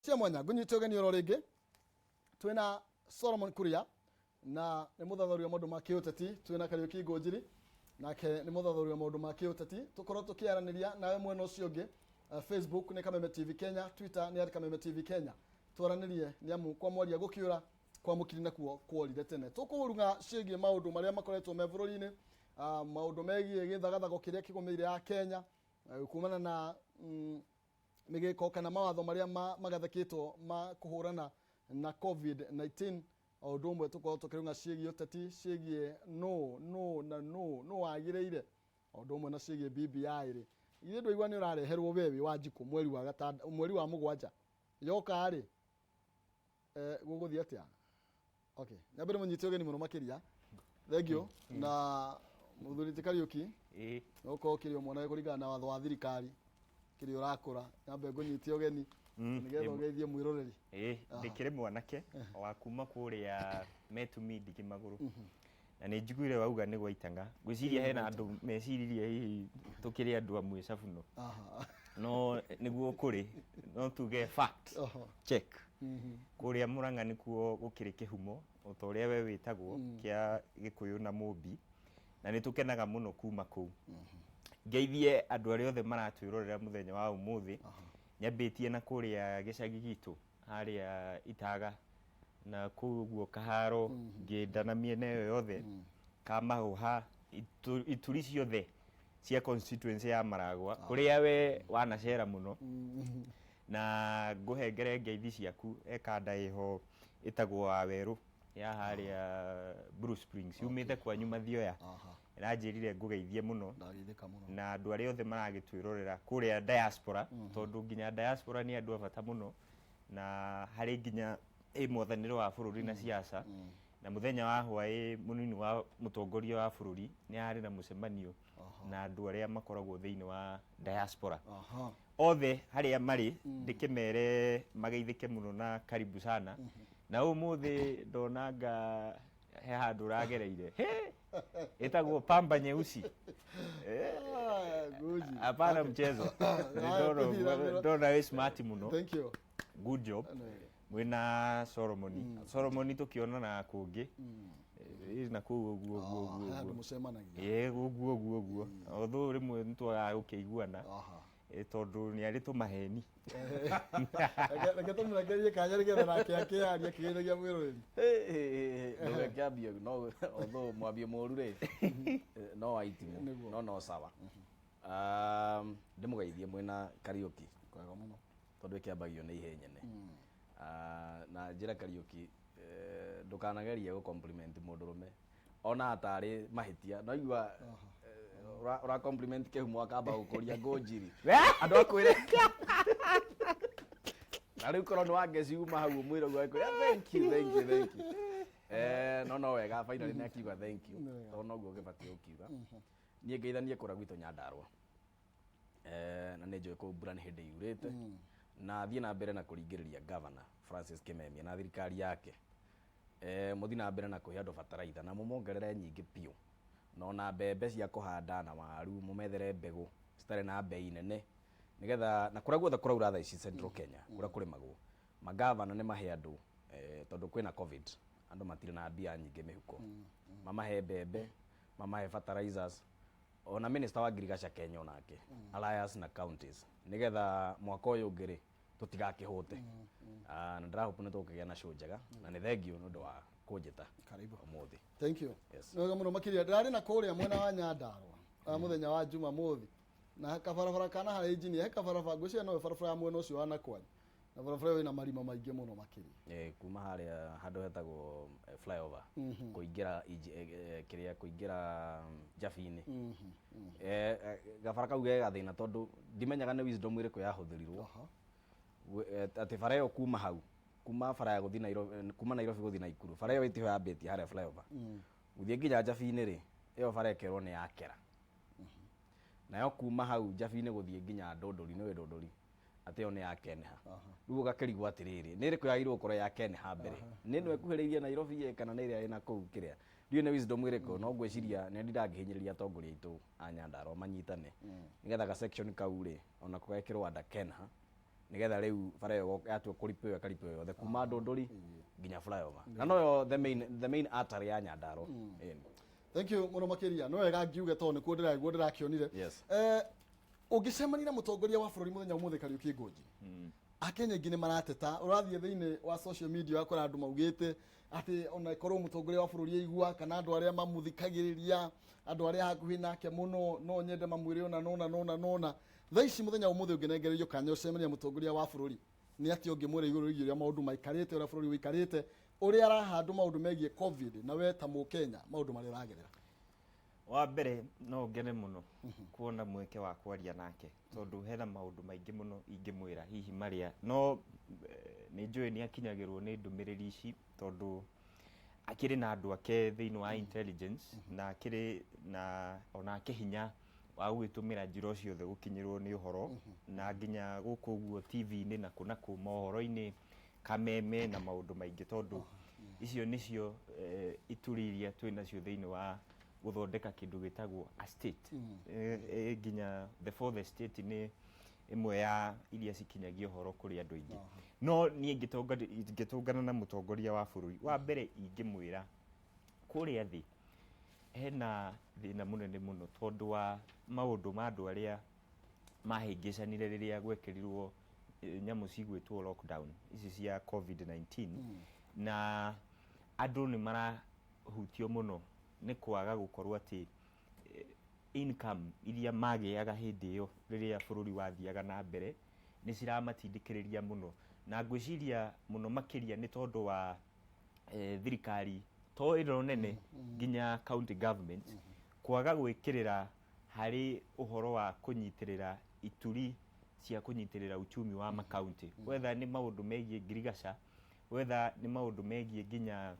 Cia mwanya ngũnyite ũgeni oro rĩngĩ twĩna Solomon Kuria na nĩ mũthathũri wa maũndũ ma kĩũteti. Twĩna Kariũki Ngũnjiri, nake nĩ mũthathũri wa maũndũ ma kĩũteti. Tũkorwo tũkĩaranĩria nawe mwena ũcio ũngĩ. Facebook nĩ Kameme TV Kenya, Twitter nĩ @KamemeTV Kenya. Twaranĩrie nĩ amu kwa mwaria gũkĩũra kwa mũkiri nakuo kworire tene. Tũkũruga ciĩgiĩ maũndũ marĩa makoretwo me bũrũri-inĩ, maũndũ megiĩ gĩthagathago kĩrĩa kĩgũmĩire ya Kenya kumana na mĩgĩko kana mawatho marĩa magathĩkĩtwo ma kũhũrana na COVID-19. O ũndũ ũmwe tũkorwo tũkĩrũnga ciĩgiĩ ũteti, ciĩgiĩ nũ nũ na nũ nũ wagĩrĩire, o ũndũ ũmwe na ciĩgiĩ BBI. Rĩ ithuĩ ndwaigua nĩ ũrareherwo we wĩ wa njikũ mweri wa gatanda, mweri wa mũgwanja yoka rĩ, gũgũthiĩ atĩa? Okay, nyambe mũnyite ũgeni mũno makĩria, thank you. Na mũthuri ti Kariũki, ũkorwo ũkĩrĩ o mwana kũringana na watho wa thirikari kĩrĩa ũrakũra, nyambe ngũnyite ũgeni nĩgetha ũgeithie mwĩroreri. Ĩĩ, ndĩkĩrĩ mwanake wa kuma kũrĩa Metumi Ndigi Magũrũ, na nĩ njiguire wauga nĩ gwaitanga. Ngwĩciria hena andũ meciririe hihi tũkĩrĩ andũ amwe cabuno, no nĩguo kũrĩ, no tuge fact check, kũrĩa Mũrang'a nĩkuo gũkĩrĩ kĩhumo o ta ũrĩa we wĩtagwo kĩa Gĩkũyũ na Mũmbi, na nĩ tũkenaga mũno kuma kũu. Ngeithie andũ arĩa othe maratwĩrorera mũthenya wa ũmũthĩ, nyambĩtie na kũrĩa gĩcagi gitũ harĩa Itaga na kũu ũguo Kaharo, Ngĩnda na mĩena ĩyo yothe, Kamahũha, ituri ciothe cia constituency ya Maragwa kũrĩa we wanacera mũno, na ngũhengere ngeithi ciaku ekanda ĩho ĩtagwo Wawerũ ya harĩa Blue Springs yumĩte kwanyu Mathioya. Ĩranjĩrire ngũgeithie mũno. Ndageithĩka mũno. Na andũ arĩa othe maragĩtwĩrorera kũrĩa diaspora, tondũ nginya diaspora nĩ andũ a bata mũno na harĩ nginya ĩ mwathanĩre wa bũrũri na siasa. Na mũthenya wa hwaĩ mũnini wa mũtongoria wa bũrũri nĩ arĩ na mũcemanio na andũ arĩa makoragwo thĩinĩ wa diaspora othe harĩa marĩ, ndĩkĩmere mageithĩke mũno na karibu sana. Na ũmũthĩ ndonanga he handũ ũragereire. He! Ĩtagwo pamba nyeusi. Ah, Guji. Hapana mchezo. Haya, Ndona tũthiĩ na mbere. ndona wĩ smart mũno. Thank you. Good job. Mwĩna Solomoni, Solomoni tũkĩonana kũngĩ. Na kũu ũguo ũguo ũguo He handũ ũguo. mũcemanagia. Ĩĩ, ũguo ũguo ũguo, although rĩmwe nĩtwagaga gũkĩiguana, tondũ nĩ arĩ tũmaheni. Reke tũmũrekererie kanya nĩgetha nake akĩaria akĩgeithagia mwĩroreri. Ndũgekĩambie no although mwambio mũru rĩ no wa itimũ. Nĩguo. No sawa. Ndĩmũgeithie mwĩna Kariũki. Kwega mũno. Tondũ ĩkĩambagio nĩ ihe nyene. Ah, na njĩra Kariũki, ndũkanagerie gũ compliment mũndũrũme ona atarĩ mahĩtia. No igua ũra compliment kĩhumo akamba gũkũria ngũnjiri andũ akwĩre, na rĩu korwo nĩ wangeciuma hau ũmwĩre ũguo akwĩra thank you, thank you, thank you. No wega finally nĩ akiuga thank you. Nĩ wega. Tondũ noguo gĩbatiĩ gũkiuga. Niĩ ngeithanie kũrĩa gwitũ Nyandarũa, na nĩ njũĩ kũu mbura nĩ hĩndĩ yurĩte, na thiĩ na mbere na kũringĩrĩria Governor Francis Kimemia na thirikari yake, mũthiĩ na mbere na kũhe andũ bataraitha na mũmongerere nyingĩ biũ, na ona mbembe cia kũhanda na waru mũmethere mbegũ citarĩ na mbei nene, nĩgetha na kũrĩa guothe kũraura thaa ici Central Kenya kũrĩa kũrĩmagwo, magavana nĩ mahe andũ, tondũ kwĩna COVID, andũ matirĩ na mbia nyingĩ mĩhuko, mamahe mbembe, mamahe fertilizers, ona minister wa ngirigaca Kenya onake alliance na counties, nĩgetha mwaka ũyũ ũngĩ rĩ tũtigakĩhũte. Ah, na ndĩrahope nĩ tũgũkĩgĩa na show njega, na nĩ thank you nĩ ũndũ wa kũnjĩta Karibu. ũmũthĩ. Thank you. Yes. Nĩ wega mũno makĩria. Ndĩrarĩ na kũrĩa mwena wa Nyandarũa mũthenya wa Jumamothi, na kabarabara kana harĩa engineer he kabarabara, ngwĩciria nowe barabara ya mwena ũcio wa Nakwanyu, na barabara ĩyo ĩna marima maingĩ mũno makĩria. Kuma harĩa handũ hetagwo flyover kũingĩra kĩrĩa kũingĩra Njabi-inĩ. Gabara kau ge gathĩna tondũ ndimenyaga nĩ wisdom ĩrĩkũ yahũthĩrirwo atĩ bara ĩyo kuma hau, kuma bara ya gũthiĩ Nairobi, kuma Nairobi gũthiĩ Naikuru, bara ĩyo ĩtiho yambĩtie harĩa flyover gũthiĩ nginya Njabi-inĩ rĩ, ĩyo bara ĩkerwo nĩ yakera. Nayo kuma hau Njabi-inĩ gũthiĩ nginya Ndũndũri, nĩũĩ Ndũndũri, atĩ ĩyo nĩ ya Kenha. Rĩu ũgakĩrigwo atĩrĩrĩ, nĩ ĩrĩkũ yagĩrĩirwo gũkorwo ya Kenha mbere, nĩ ĩno ĩkuhĩrĩirie Nairobi ĩ kana nĩ ĩrĩa ĩna kũu kĩrĩa? Ndiũĩ nĩ wisdom ĩrĩkũ, no ngwĩciria nĩ ndangĩhinyĩrĩria atongoria aitũ a Nyandarũa manyitane nĩgetha ga section kau rĩ onako gekĩrwo under Kenha. Nigetha riu bara ĩyo yatua kũripĩo, ĩkaripĩo yothe kuma Ndũndũri nginya flyover, na noyo the main artery ya Nyandarua. Ĩni. Thank you mũno makĩria. Nĩ wega ngiuge tondũ nĩkuo ndĩraigua ndĩrakĩonire. Ũngĩcemania na mũtongoria wa bũrũri mũthenya ũmũthĩ, Kariũki Ngũnji, Akenya aingĩ nĩ marateta. Ũrathiĩ thĩinĩ wa social media, ũgakora andũ maugĩte atĩ ona ĩkorwo mũtongoria wa bũrũri aigua, kana andũ arĩa mamũthikagĩrĩria, andũ arĩa hakuhĩ nake mũno, no nyende mamwĩre ũna nona nona nona. Thaa ici, mũthenya ũmũthĩ, ũngĩnengererio kanya ũcemania mũtongoria wa bũrũri, nĩ atĩ ũngĩmwĩra igũrũ rĩgiĩ ũrĩa maũndũ maikarĩte, ũrĩa bũrũri ũikarĩte, ũrĩa arahandwo maũndũ megiĩ COVID, na we ta Mũkenya maũndũ marĩa ũragerera? Wa mbere, no ngene mũno kuona mweke wa kwaria nake, tondũ hena maũndũ maingĩ mũno ingĩmwĩra hihi marĩa no nĩ njũĩ nĩ akinyagĩrwo nĩ ndũmĩrĩri ici, tondũ akĩrĩ na andũ ake thĩinĩ wa intelligence, na akĩrĩ na onake hinya wa gũgĩtũmĩra njĩra o ciothe gũkinyĩrwo nĩ ũhoro, na nginya gũkũ ũguo TV-inĩ na kũ na kũ mohoro-inĩ, kameme na maũndũ maingĩ, tondũ icio nĩcio ituri iria twĩ nacio thĩinĩ wa gũthondeka kĩndũ gĩtagwo a state. Nginya the fourth estate nĩ ĩmwe ya iria cikinyagia ũhoro kũrĩ andũ aingĩ. No niĩ ingĩtũngana na mũtongoria wa bũrũri, wa mbere ingĩmwĩra kũrĩa thĩ hena thĩna mũnene mũno, tondũ wa maũndũ ma andũ arĩa mahĩngĩcanire rĩrĩa gwekĩrirwo nyamũ cigwĩtwo lockdown ici cia COVID-19, na andũ nĩ marahutio mũno nĩ kwaga gũkorwo atĩ income iria magĩaga hĩndĩ ĩyo rĩrĩa bũrũri wathiaga na mbere nĩ ciramatindĩkĩrĩria mũno. Na ngwĩciria mũno makĩria nĩ tondũ wa thirikari to ĩno nene, nginya county government kwaga gwĩkĩrĩra harĩ ũhoro wa kũnyitĩrĩra ituri cia kũnyitĩrĩra uchumi wa makaunti, whether nĩ maũndũ megiĩ ngirigaca, whether nĩ maũndũ megiĩ nginya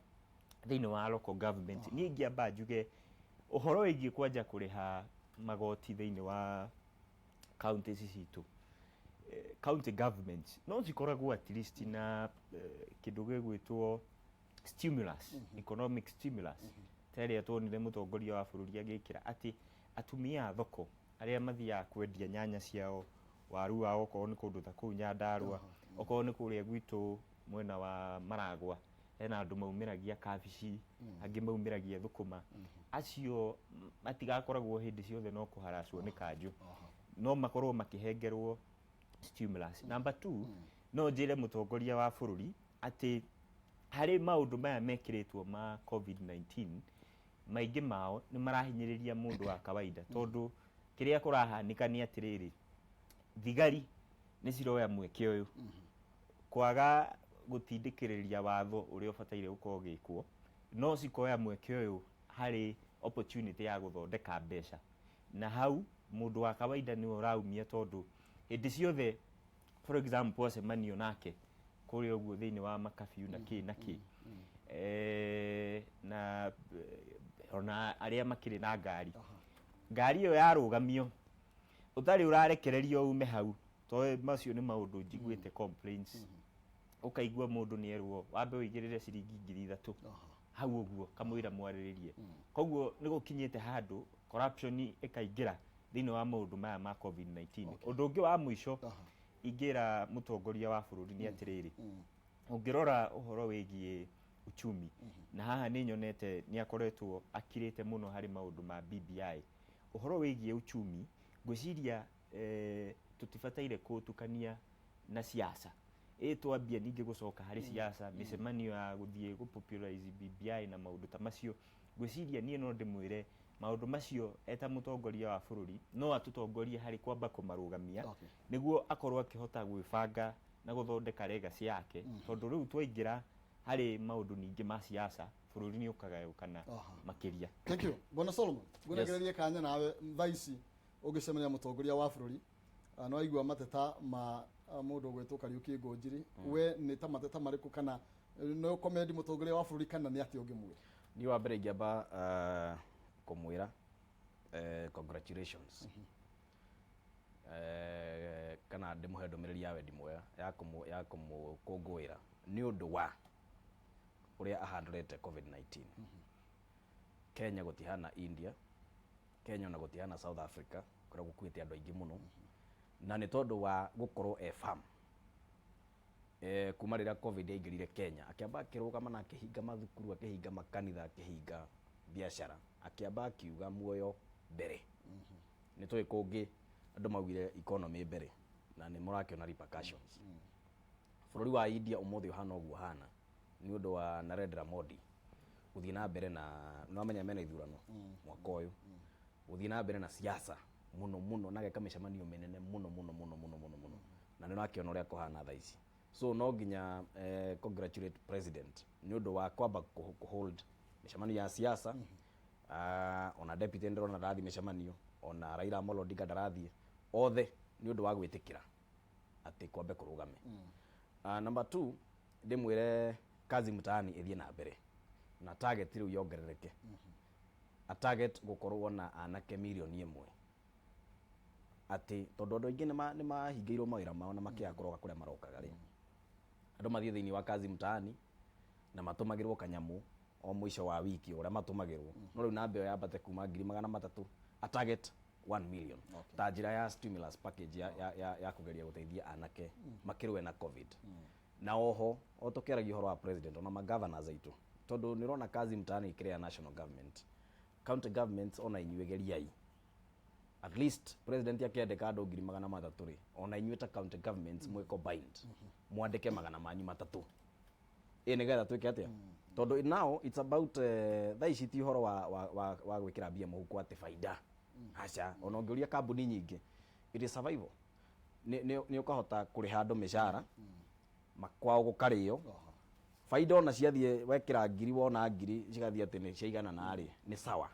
thĩinĩ wa local government. Niĩ ingĩamba njuge ũhoro wĩgiĩ kwanja kũrĩha magoti thĩinĩ wa county ici citũ, county government no cikoragwo at least na kĩndũ gĩgwĩtwo stimulus, economic stimulus, ta ĩrĩa tuonire mũtongoria wa bũrũri agĩkĩra atĩ atumia a thoko arĩa mathiaga kwendia nyanya ciao, waru wao, okorwo nĩ kũndũ ta kũu Nyandarua, okorwo nĩ kũrĩa gwitũ mwena wa Maragwa, hena andũ maumĩragia kabici, angĩ maumĩragia thũkũma, acio matigakoragwo hĩndĩ ciothe no kũharacwo nĩ kanjũ, no makorwo makĩhengerwo stimulus. Number two, no njĩre mũtongoria wa bũrũri atĩ harĩ maũndũ maya mekĩrĩtwo ma COVID-19, maingĩ mao nĩ marahinyĩrĩria mũndũ wa kawaida, tondũ kĩrĩa kũrahanĩka nĩ atĩrĩrĩ, thigari nĩ ciroya mweke ũyũ kwaga gũtindĩkĩrĩria watho ũrĩa ũbataire gũkorwo ũgĩkwo, no cikoya mweke ũyũ harĩ opportunity ya gũthondeka mbeca, na hau mũndũ wa kawaida nĩwe ũraumia, tondũ hĩndĩ ciothe, for example, acemanio nake kũrĩa ũguo thĩinĩ wa makabiu na kĩ na kĩ, na ona arĩa makĩrĩ na ngari, ngari ĩyo yarũgamio ũtarĩ ũrarekererio ume hau, to macio nĩ maũndũ njiguĩte complaints, ũkaigua mũndũ nĩ erwo wambe ũigĩrĩre ciringi 3000 hau ũguo kamũira mwarĩrĩrie. Koguo nĩ gũkinyĩte handũ corruption ĩkaingĩra thĩinĩ wa maũndũ maya ma COVID-19. Ũndũ ũngĩ wa mũico ingĩra mũtongoria wa bũrũri nĩ atĩrĩrĩ, ũngĩrora ũhoro wĩgiĩ uchumi, na haha nĩ nyonete nĩ akoretwo akirĩte mũno harĩ maũndũ ma BBI, ũhoro wĩgiĩ uchumi, ngwĩciria tũtibataire kũũtukania na siasa. Ĩ twambia ningĩ gũcoka harĩ siasa, mĩcemanio ya gũthiĩ gũ popularize BBI na maũndũ ta macio, ngwĩciria niĩ no ndĩmwĩre maũndũ macio eta mũtongoria wa bũrũri no atũtongorie harĩ kwamba kũmarũgamia, nĩguo akorwo akĩhota gwĩbanga na gũthondeka legacy yake, tondũ rĩu twaingĩra harĩ maũndũ ningĩ ma siasa, bũrũri nĩ ũkagayũkana makĩria. Thank you, Bwana Solomon. Ngũnengererie kanya nawe thaa ici, ũngĩcemania mũtongoria wa bũrũri, no aigua mateta ma mũndũ ũgwĩtwo Kariũki Ngũnjiri, we nĩ ta mateta marĩkũ, kana no commend mũtongoria wa bũrũri, kana nĩ atĩa ũngĩmwĩra? Niĩ wa mbere ingĩamba kũmwĩra congratulations, kana ndĩmũhe ndũmĩrĩri ya wendi mwega ya kũmũkũngũĩra nĩ ũndũ wa ũrĩa ahandũrĩte COVID-19. Kenya gũtihana India, Kenya ona gũtihana South Africa, kũrĩa gũkuĩte andũ aingĩ mũno, na nĩ tondũ wa gũkorwo e firm. Kuma rĩrĩa COVID yaingĩrire Kenya, akĩamba akĩrũgama na akĩhinga mathukuru, akĩhinga makanitha, akĩhinga biacara, akĩamba akiuga muoyo mbere. Nĩ tũĩ kũngĩ andũ maugire economy mbere, na nĩ mũrakĩona repercussions. Bũrũri wa India ũmũthĩ ũhana ũguo ũhana nĩ ũndũ wa Narendra Modi gũthiĩ na mbere na nĩ wamenya mena ithurano mwaka ũyũ, gũthiĩ na mbere na siasa mũno mũno, na ageka mĩcemanio mĩnene mũno mũno mũno mũno mũno mũno, na nĩ ũrakĩona ũrĩa kũhana thaa ici. So no nginya congratulate president nĩ ũndũ wa kwamba kũ hold mĩcemanio ya siasa. Ona deputy ndĩrona ndarathiĩ mĩcemanio, ona Raila Amolo Odinga ndarathiĩ, othe nĩ ũndũ wa gwĩtĩkĩra atĩ kwambe kũrũgame. Number two, ndĩmwĩre Kazi Mtaani ĩthiĩ na mbere na target rĩu yongerereke, a target gũkorwo na anake 1 million, atĩ tondũ andũ aingĩ nĩ mahingĩirwo mawĩra mao na makĩaga kũroka kũrĩa marokaga rĩ, andũ mathiĩ thĩinĩ wa Kazi Mtaani na matũmagĩrwo kanyamũ o mũico wa wiki ũrĩa matũmagĩrwo. No rĩu namba ĩyo yambate kuma 300,000, a target 1 million, ta njĩra ya stimulus package ya kũgeria gũteithia anake makĩrũe na COVID. Na oho o tũkĩaragia ũhoro wa president, ona magovernors aitũ, tondũ nĩ ũrona Kazi Mtaani ĩkĩrĩ ya national government, county governments ona inyuĩ geriai at least president akĩandĩka andũ 300,000 rĩ, ona inyuĩ ta county governments mwĩ combined mwandĩke 300 ĩ nĩgetha twĩke atĩa, tondũ now it's about thaa ici ti ũhoro wa gwĩkĩra mbia mũhuko atĩ baida, aca. Ona ũngĩũria kambuni nyingĩ, it is survival. Nĩ ũkahota kũrĩha andũ mĩcara kwao gũkarĩo, baida ona ciathiĩ wekĩra ngiri wona ngiri cigathiĩ atĩ nĩ ciaigana narĩ nĩ sawa.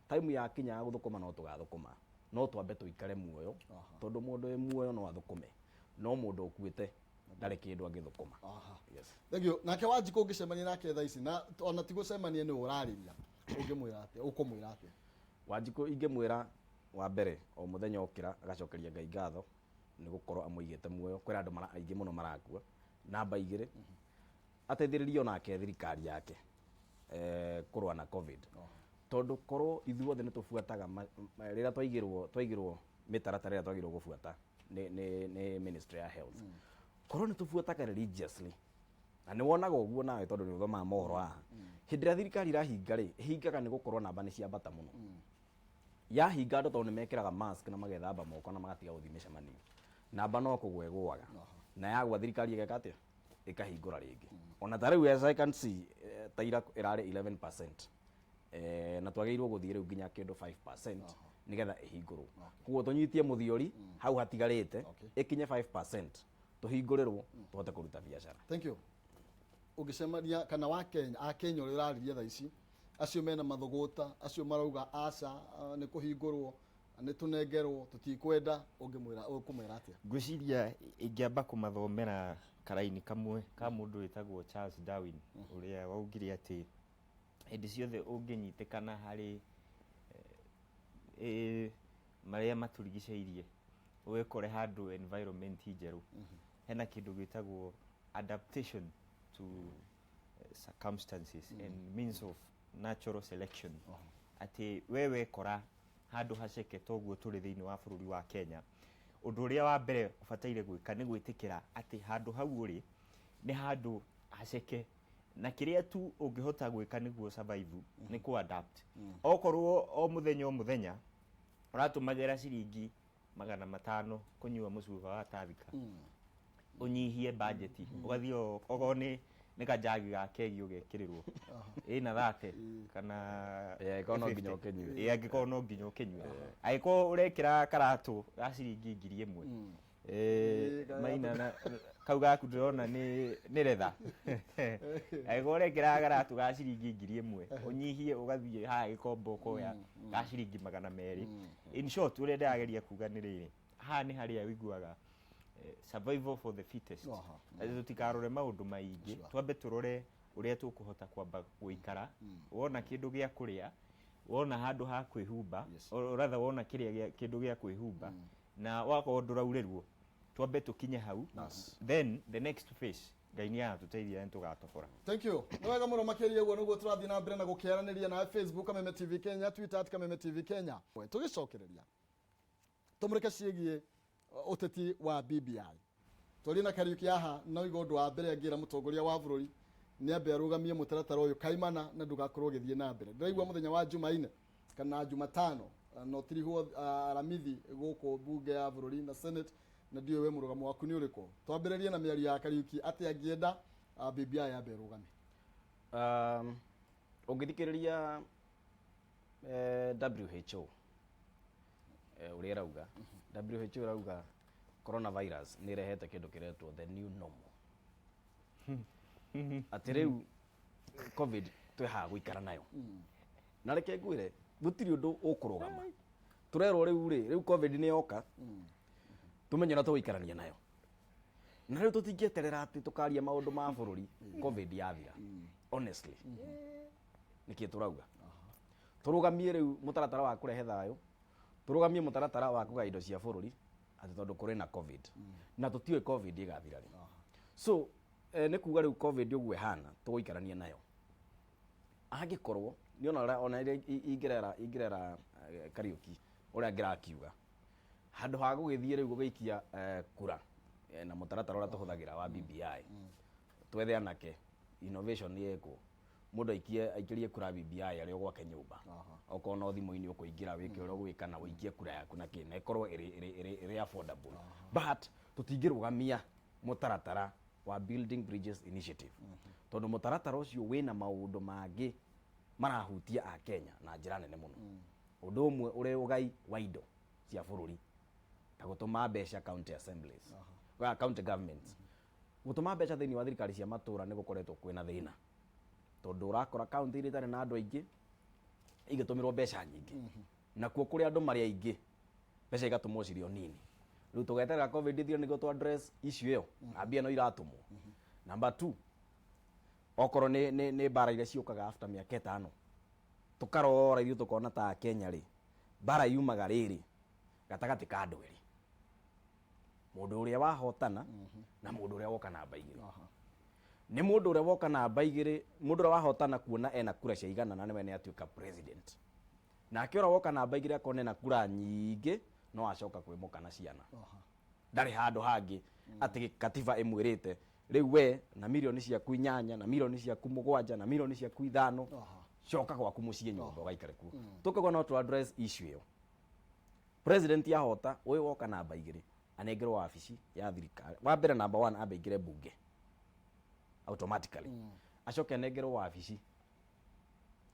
Time yakinya ya gũthũkũma no tũgathũkũma, no twambe tũikare muoyo, tondũ mũndũ wĩ muoyo no athũkũme, no mũndũ ũkuĩte ndarĩ kĩndũ angĩthũkũma. Yes. Thank you. Nake Wanjikũ ũngĩcemania nake thaa ici, na ona ti gũcemania, nĩ ũrarĩria, ũngĩmwĩra atĩa, ũkũmwĩra atĩa? Wanjikũ ingĩmwĩra wa mbere, o mũthenya okĩra agacokeria Ngai ngatho nĩ gũkorwo amũigĩte muoyo. Kwĩna andũ aingĩ mũno marakua. Namba igĩrĩ, ateithĩrĩrie onake thirikari yake kũrũa na COVID, tondũ korwo ithuothe nĩ tũbuataga rĩrĩa twaigĩrwo mĩtaratara ĩrĩa twagĩrĩirwo gũbuata nĩ Ministry ya Health, korwo nĩ tũbuataga religiously, na nĩ wonaga ũguo nawe tondũ nĩ ũthomaga mohoro haha, hĩndĩ ĩrĩa thirikari irahinga rĩ, ĩhingaga nĩ gũkorwo namba nĩ ciambata mũno. Yahinga andũ, tondũ nĩ mekĩraga mask na magethamba moko na magatiga gũthiĩ mĩcemanio, namba no kũgwa ĩgũaga, na yagwa thirikari ĩgeka atĩa? Ĩkahingũra rĩngĩ. Ona ta rĩu, as I can see, ta ira ĩrarĩ 11%, na twagĩrĩirwo gũthiĩ rĩu nginya kĩndũ 5% nĩgetha ĩhingũrwo. Koguo tũnyitie mũthiori hau hatigarĩte, ĩkinye 5%, tũhingũrĩrwo tũhote kũruta biacara. Thank you. Ũngĩcemania kana wa Kenya, a Kenya ũrĩa ũrarĩria thaa ici, acio mena mathũgũta, acio marauga aca, nĩ kũhingũrwo, nĩ tũnengerwo, tũtikwenda, ũngĩmwĩra, ũkũmwĩra atĩa? Ngwĩciria ingĩamba kũmathomera karaini kamwe ka mũndũ wĩtagwo Charles Darwin, ũrĩa waugire atĩ hĩndĩ ciothe ũngĩnyitĩkana harĩ marĩa matũrigicĩirie, wĩkore handũ environment njerũ, hena kĩndũ gĩtagwo adaptation to circumstances and means of natural selection, atĩ we wekora handũ haceke toguo tũrĩ thĩinĩ wa bũrũri wa Kenya, ũndũ ũrĩa wa mbere ũbataire gwĩka nĩ gwĩtĩkĩra atĩ handũ hau ũrĩ nĩ handũ haceke, na kĩrĩa tu ũngĩhota gwĩka nĩguo survive nĩ kũ adapt. Okorwo o mũthenya o mũthenya ũratũmagĩra ciringi 500 kũnyua mũcuba wa Tusker, ũnyihie bajeti, ũgathiĩ okorwo nĩ kanjagi ga kegi ũgekĩrĩrwo ĩna 30 kana Ĩ, angĩkorwo no nginya 50. ũkĩnyue. Ĩ, angĩkorwo no nginya ũkĩnyue, angĩkorwo ũrekĩra karatũ ga ciringi 1000, maina na kau gaku ndĩrona nĩ retha, angĩkorwo ũrekĩra karatũ ga ciringi 1000, ũnyihie ũgathiĩ haha gĩkombo ũkoya ga ciringi 200. In short, ũrĩa ndĩrageria kuga nĩ rĩrĩ, haha nĩ harĩa ũiguaga survival for the fittest, atĩ tũtikarore maũndũ maingĩ, twambe tũrore ũrĩa tũkũhota kwamba gũikara. Wona kĩndũ gĩa kũrĩa, wona handũ ha kwĩhumba, or rather wona kĩrĩa kĩndũ gĩa kwĩhumba, na wakorwo ndũraurĩrwo, twambe tũkinye hau, then the next phase Ngai nĩ agatũteithia nĩ tũgatobora. Thank you. Nĩ wega mũno makĩria. Ũguo nĩguo tũrathiĩ na mbere na gũkĩaranĩria na Facebook Kameme TV Kenya, Twitter @KamemeTV Kenya. Tũgĩcokereria tũmũrĩke ciĩgiĩ ũteti wa BBI. Twarie na Kariuki haha na oiga ũndũ wa mbere angĩra mũtongoria wa bũrũri nĩ ambe arũgamie mũtaratara ũyũ kaimana na ndũgakorwo ũgĩthiĩ na mbere. Ndĩraigua mũthenya wa Jumaine kana Jumatano no tirihwo Aramithi gũkũ mbunge ya bũrũri na Senate, na ndiũĩ we mũrũgamo waku nĩ ũrĩkũ. Twambĩrĩrie na mĩario ya Kariuki atĩ angĩenda BBI yambe ĩrũgame. Ũngĩthikĩrĩria WHO ũrĩa ĩrauga, WHO ĩrauga coronavirus nĩ ĩrehete kĩndũ kĩretwo the new normal, atĩ rĩu COVID twĩ haha gũikara nayo. Na reke ngwĩre, gũtirĩ ũndũ ũkũrũgama. Tũrerwo rĩu rĩ, rĩu COVID nĩ yoka, tũmenye ũrĩa tũgũikarania nayo, na rĩu tũtingĩeterera atĩ tũkaria maũndũ ma bũrũri COVID yathira. Honestly, nĩkĩ tũrauga tũrũgamie rĩu mũtaratara wa kũrehe thayũ, tũrũgamie mũtaratara wa kũgaya indo cia bũrũri atĩ tondũ kũrĩ na COVID na tũtiũĩ COVID ĩgathira rĩ? So nĩ kuga rĩu COVID ũguo ĩhana, tũgũikarania nayo. Angĩkorwo nĩ ona ĩrĩa ingĩrera Kariũki ũrĩa ngĩrakiuga, handũ ha gũgĩthiĩ rĩu gũgĩikia kura na mũtaratara ũrĩa tũhũthagĩra wa BBI, twethe anake, innovation nĩ ĩkwo, mũndũ aikie, aikĩrie kura BBI arĩ o gwake nyũmba. Okorwo no thimũ-inĩ ũkũingĩra, wĩke ũrĩa ũgwĩka na ũikie kura yaku na kĩ, na ĩkorwo ĩrĩ affordable. But tũtingĩrũgamia mũtaratara wa Building Bridges Initiative, tondũ mũtaratara ũcio wĩna maũndũ mangĩ marahutia a Kenya na njĩra nene mũno. Ũndũ ũmwe ũrĩ ũgai wa indo cia bũrũri, ta gũtũma mbeca county assemblies, wa county governments. Gũtũma mbeca thĩinĩ wa thirikari cia matũra nĩ gũkoretwo kwĩna thĩna, tondũ ũrakora kaunti iria itarĩ na andũ aingĩ igĩtũmĩrwo mbeca nyingĩ, nakuo kũrĩa andũ marĩ aingĩ mbeca igatũmwo cirĩ o nini. Rĩu tũgeterera COVID ĩthire nĩguo tũ address issue ĩyo, na mbia no iratũmwo? Number two, okorwo nĩ mbara iria ciũkaga after mĩaka 5, tũkarora ithuĩ tũkona ta Kenya rĩ, mbara yumaga rĩrĩ gatagatĩ ka andũ erĩ, mũndũ ũrĩa wahotana na mũndũ ũrĩa woka namba 2. Nĩ mũndũ ũrĩa woka namba 2, mũndũ ũrĩa wahotana kuona ena kura cia igana na nĩwe nĩ atuĩka president, nake ũrĩa woka namba 2 akona ena kura nyingĩ no acoka kwĩmoka na ciana. Ndarĩ handũ hangĩ atĩ katiba ĩmwĩrĩte rĩu we na mirioni ciaku 8 na mirioni ciaku 7 na mirioni ciaku 5, coka gwaku mũciĩ nyũmba ũgaikare kuo. Tũkauga no tũ address issue ĩyo. President ahota, ũyũ woka namba 2 anengerwo wabici ya thirikari. Wa mbere, number one, ambe aingĩre bunge automatically, acoke anengerwo wabici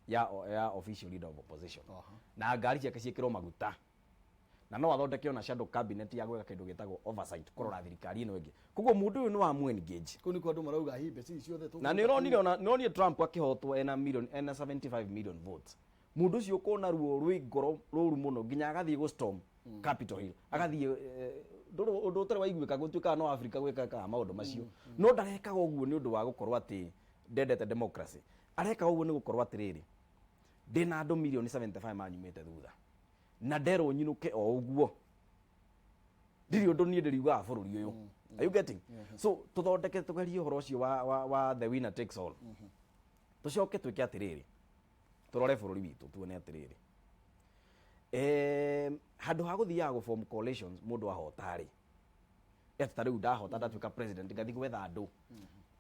ya official leader of opposition na ngari ciake ciĩkĩrwo maguta, na no athondeke ona shadow cabinet ya gwĩka kĩndũ gĩtagwo oversight, kũrora thirikari ĩno ĩngĩ. Koguo mũndũ ũyũ nĩ wa mu engage. Kũu nĩkuo andũ marauga hihi mbeca ici ciothe Na nĩ ũronire, ona nĩ ũronire Trump akĩhotwo ena million, ena 75 million votes. Mũndũ ũcio ũkona ruo rwĩ ngoro rũru mũno nginya agathiĩ gũ storm Capitol Hill, agathiĩ ũndũ ũtarĩ waiguĩka gũtuĩkaga no Afrika gwĩkaga maũndũ macio. No ndarekaga ũguo nĩ ũndũ wa gũkorwo atĩ ndendete democracy. Arekaga ũguo nĩ gũkorwo atĩrĩrĩ, ndĩna andũ mirioni 75 manyumĩte thutha na nderwo nyinũke o ũguo, ndirĩ ũndũ niĩ ndĩriugaga bũrũri ũyũ. Are you getting? So tũthondeke, tũgerie ũhoro ũcio wa the winner takes all. Tũcoke twĩke atĩrĩrĩ, tũrore bũrũri witũ, tuone atĩrĩrĩ, handũ ha gũthiaga gũ form coalitions mũndũ ahota rĩ, atĩ ta rĩu ndahota, ndatuĩka president, ngathiĩ gwetha andũ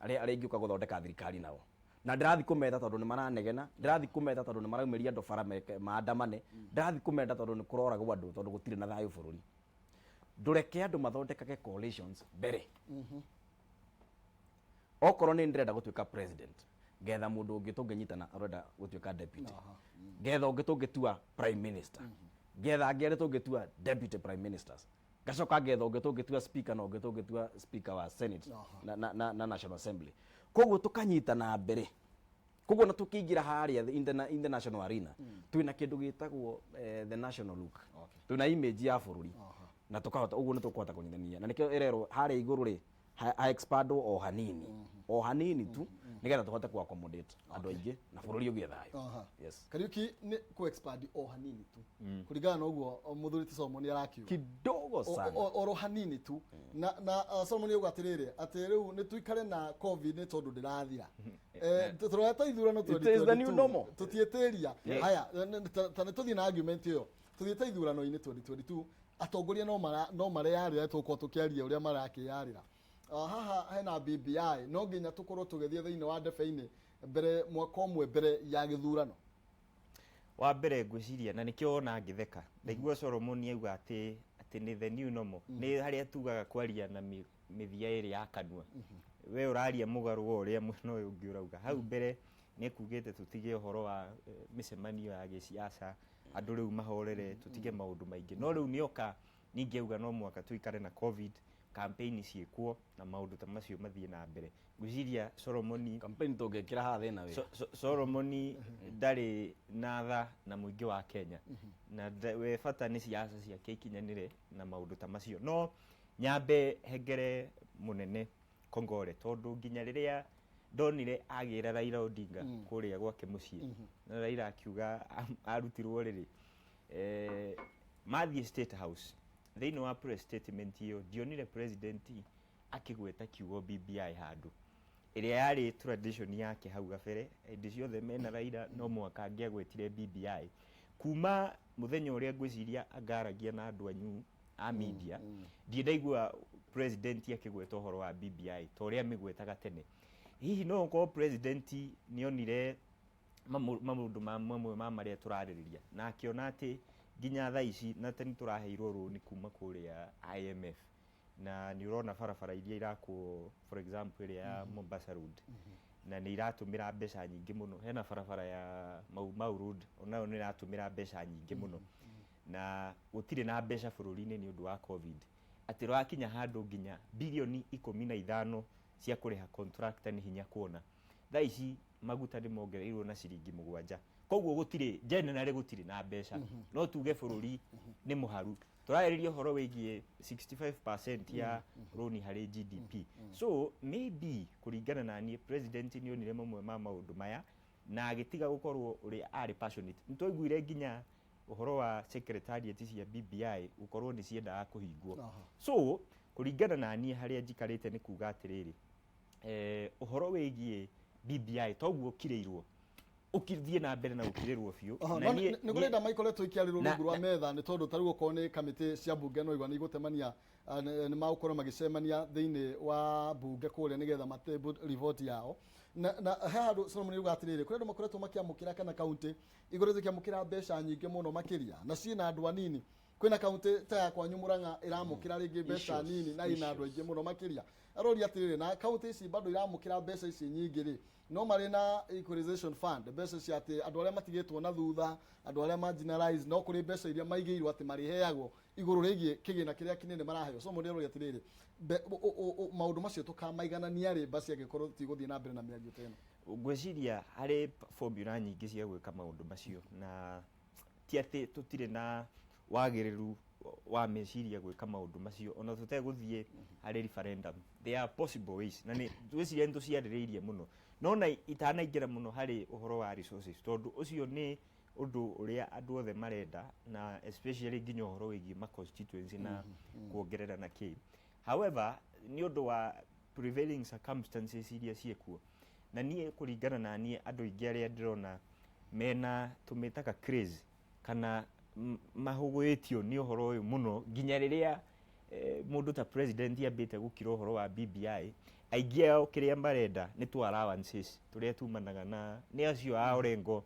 arĩa ingĩũka gũthondeka thirikari nao, na ndĩrathiĩ kũmetha tondũ nĩ maranegena, ndĩrathiĩ kũmetha tondũ nĩ maraumĩria andũ bara maandamane, ndĩrathiĩ kũmenda tondũ nĩ kũroragwo andũ, tondũ gũtirĩ na thayũ bũrũri. Ndũreke andũ mathondekage coalitions mbere. Okorwo nĩ ndĩrenda gũtuĩka president, ngetha mũndũ ũngĩ tũngĩnyitana ũrenda gũtuĩka deputy, ngetha ũngĩ tũngĩtua prime minister, ngetha angĩ arĩa tũngĩtua deputy prime ministers, ngacoka ngetha ũngĩ tũngĩtua speaker na ũngĩ tũngĩtua speaker wa Senate na National Assembly. Koguo tũkanyitana mbere. Koguo na tũkĩingĩra harĩa in the national arena, twĩna kĩndũ gĩtagwo the national look, twĩna image ya bũrũri, na tũkahota ũguo nĩ tũkũhota kũnyitania. Na nĩkĩo ĩrerwo harĩa igũrũ rĩ ha expandwo o hanini, o hanini tu, nĩgetha tũhote ku accommodate andũ aingĩ na bũrũri ũgĩe thayũ. Yes. Kariuki, nĩ ku expand o hanini tu kũringana na ũguo mũthuri ti Solomon arakiuga? Kidogo sana. Oro hanini tu. Na Solomon auga atĩrĩrĩ, atĩ rĩu nĩ tuikare na COVID nĩ tondũ ndĩrathira. Tũrorete ithurano. It is the new normal. Tũtiĩtĩria haya ta nĩ tũthiĩ na argument ĩyo. Tũthiĩte ithurano-inĩ 2022, atongoria no mareyarĩra, tũgũkorwo tũkĩaria ũrĩa marakĩyarĩra. Haha hena BBI, no nginya tũkorwo tũgĩthiĩ thĩinĩ wa ndebe-inĩ mbere mwaka ũmwe mbere ya gĩthurano. Wa mbere ngwĩciria na nĩkĩo wona ngĩtheka, ndaigua Solomon auga atĩ nĩ the new normal. Nĩ harĩa tugaga kwaria na mĩthia ĩrĩ ya kanua. We ũraria mũgarũ wa ũrĩa mwena ũyũ ũngĩ ũrauga. Hau mbere nĩ ekugĩte tũtige ũhoro wa mĩcemanio ya gĩciaca, andũ rĩu mahorere, tũtige maũndũ maingĩ. No rĩu nĩoka ningĩ auga no mũhaka tũikare na COVID, campaign ciĩkwo na maũndũ ta macio mathiĩ na mbere. Ngwĩciria Solomoni Campaign tũngĩkĩra haha thĩna wĩ. Solomoni ndarĩ na tha na mũingĩ wa Kenya. Na we bata nĩ siasa ciake ikinyanĩre na maũndũ ta macio. No nyambe hengere mũnene Kongore, tondũ nginya rĩrĩa ndonire agĩra Raila Odinga kũrĩa gwake mũciĩ, na Raila akiuga arutirwo rĩrĩ, mathiĩ State House, thĩinĩ wa press statement ĩyo ndionire president akĩgweta kiugo BBI handũ, ĩrĩa yarĩ tradition yake hau gabere. Hĩndĩ ciothe mena Raila no mũhaka angĩagwetire BBI. Kuma mũthenya ũrĩa ngwĩciria angaragia na andũ anyu a media, ndirĩ ndaigua president akĩgweta ũhoro wa BBI ta ũrĩa amĩgwetaga tene. Hihi no ũkorwo president nĩonire maũndũ mamwe ma marĩa tũrarĩrĩria na akĩona atĩ nginya thaa ici na tene tũraheirwo rũni kuma kũrĩa IMF, na nĩ ũrona barabara iria irakwo, for example ĩrĩa ya Mombasa Road, na nĩ iratũmĩra mbeca nyingĩ mũno. Hena barabara ya Mau Mau Road, onayo nĩ iratũmĩra mbeca nyingĩ mũno, na gũtirĩ na mbeca bũrũri-inĩ nĩ ũndũ wa COVID, atĩ rwakinya handũ nginya birioni 15 cia kũrĩha contractor nĩ hinya kuona. Thaa ici maguta nĩ mongereirwo na ciringi 7, koguo gũtirĩ generally gũtirĩ na mbeca. No tuge bũrũri nĩ mũharu. Tũrarĩrĩria ũhoro wĩgiĩ 65% ya rũni harĩ GDP, so maybe kũringana na niĩ president nĩ onire mamwe ma maũndũ maya na agĩtiga gũkorwo ũrĩa arĩ passionate. Nĩ twaiguire nginya ũhoro wa secretariat cia BBI gũkorwo nĩ ciendaga kũhingwo. So kũringana na niĩ harĩa njikarĩte nĩ kuga atĩrĩrĩ, ũhoro wĩgiĩ BBI toguo ũkirĩirwo, ũkithiĩ na mbere na gũkirĩrwo biũ. Na no nĩ kũrĩ nda maikoretwo ikĩarĩrwo rungu rwa metha, nĩ tondũ ta rĩu okorwo nĩ kamĩtĩ cia mbunge, no igua nĩ igũtemania, nĩ magũkorwo magĩcemania thĩinĩ wa mbunge kũrĩa nĩgetha matable report yao. Na he handũ Solomon yuga atĩrĩrĩ, kũrĩ andũ makoretwo makĩamũkĩra kana kaunti ikoretwo ikĩamũkĩra mbeca nyingĩ mũno makĩria na ciĩna andũ anini. Kwĩna kaunti ta ya kwanyu Murang'a ĩramũkĩra rĩngĩ mbeca nini na ina andũ aingĩ mũno makĩria. Aroria atĩrĩrĩ, na kaunti ici bado iramũkĩra mbeca ici nyingĩ rĩ, no marĩ na equalization fund, mbeca cia atĩ andũ arĩa matigĩtwo na thutha, andũ arĩa marginalized, no kũrĩ mbeca iria maigĩirwo atĩ marĩheagwo igũrũ rĩgiĩ kĩgĩna kĩrĩa kĩnene maraheo. So mũndũ aroria atĩrĩrĩ, maũndũ macio tũkamaiganania rĩ basi angĩkorwo tigũthiĩ na mbere na mĩario ta ĩno? Ngwĩciria harĩ formula nyingĩ cia gwĩka maũndũ macio, na ti atĩ tũtirĩ na wagĩrĩru wa meciria gwĩka maũndũ macio ona tũtegũthiĩ harĩ referendum. There are possible ways, na nĩ ngwĩciria nĩ tũciarĩrĩirie mũno, no na itanaingĩra mũno harĩ ũhoro wa resources, tondũ ũcio nĩ ũndũ ũrĩa andũ othe marenda, na especially nginya ũhoro wĩgiĩ ma constituency na kuongerera na kĩ. However, nĩ ũndũ wa prevailing circumstances iria ciĩkuo, na niĩ kũringana na niĩ andũ aingĩ arĩa ndĩrona mena tũmĩtaga craze kana mahũgũĩtio nĩ ũhoro ũyũ mũno, nginya rĩrĩa mũndũ ta president ambĩte gũkira ũhoro wa BBI, aingĩ ao kĩrĩa marenda nĩ tũ allowances tũrĩa tumanaga na nĩ acio a Orengo,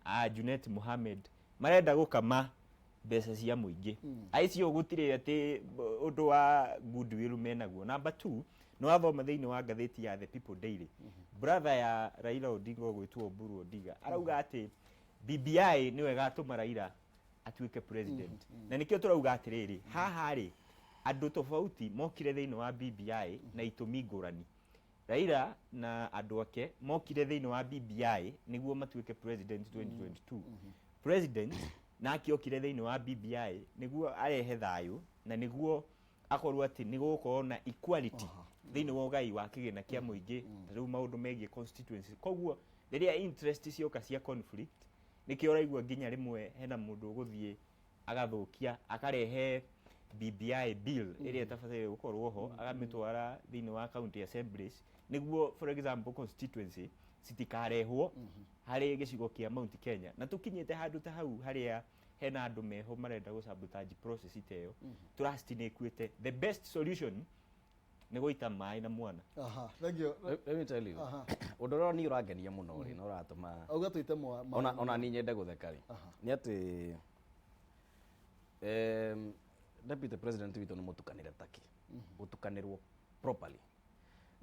a Junet Mohamed, marenda gũkama mbeca cia mũingĩ. Aicio gũtirĩ atĩ ũndũ wa goodwill menaguo. Number two, nĩ wathoma thĩinĩ wa ngathĩti ya The People Daily, brother ya Raila Odinga ũgwĩtwo Oburu Odinga arauga atĩ BBI nĩyo ĩgatũma Raila atuĩke president, na nĩkĩo tũrauga atĩrĩrĩ, haha rĩ andũ tofauti mokire thĩinĩ wa BBI na itũmi ngũrani. Raila na andũ ake mokire thĩinĩ wa BBI nĩguo matuĩke president 2022. President nake okire thĩinĩ wa BBI nĩguo arehe thayũ na nĩguo akorwo atĩ nĩ gũgũkorwo na equality thĩinĩ wa ũgai wa kĩgĩna kĩa mũingĩ, ta rĩu maũndũ megiĩ constituency. Koguo rĩrĩa interest cioka cia conflict, nĩkĩo ũraigua nginya rĩmwe hena mũndũ ũgũthiĩ agathũkia, akarehe BBI bill ĩrĩa ĩtabataire gũkorwo ho, agamĩtwara thĩinĩ wa county assemblies nĩguo, for example, constituency citikarehwo harĩ gĩcigo kĩa Mount Kenya. Na tũkinyĩte handũ ta hau harĩa hena andũ meho marenda gũ sabotage process ta ĩyo, trust nĩ ĩkuĩte. The best solution Nĩ gũita maĩ na mwana. Aha, thank you. Let me tell you, ũndũ ũrĩa niĩ ũrangenia mũno rĩ, na ũratũma Auga tũite mwa ona niĩ nyende gũtheka rĩ, nĩ atĩ deputy president witũ nĩ mũtukanĩre taki gũtukanĩrwo properly.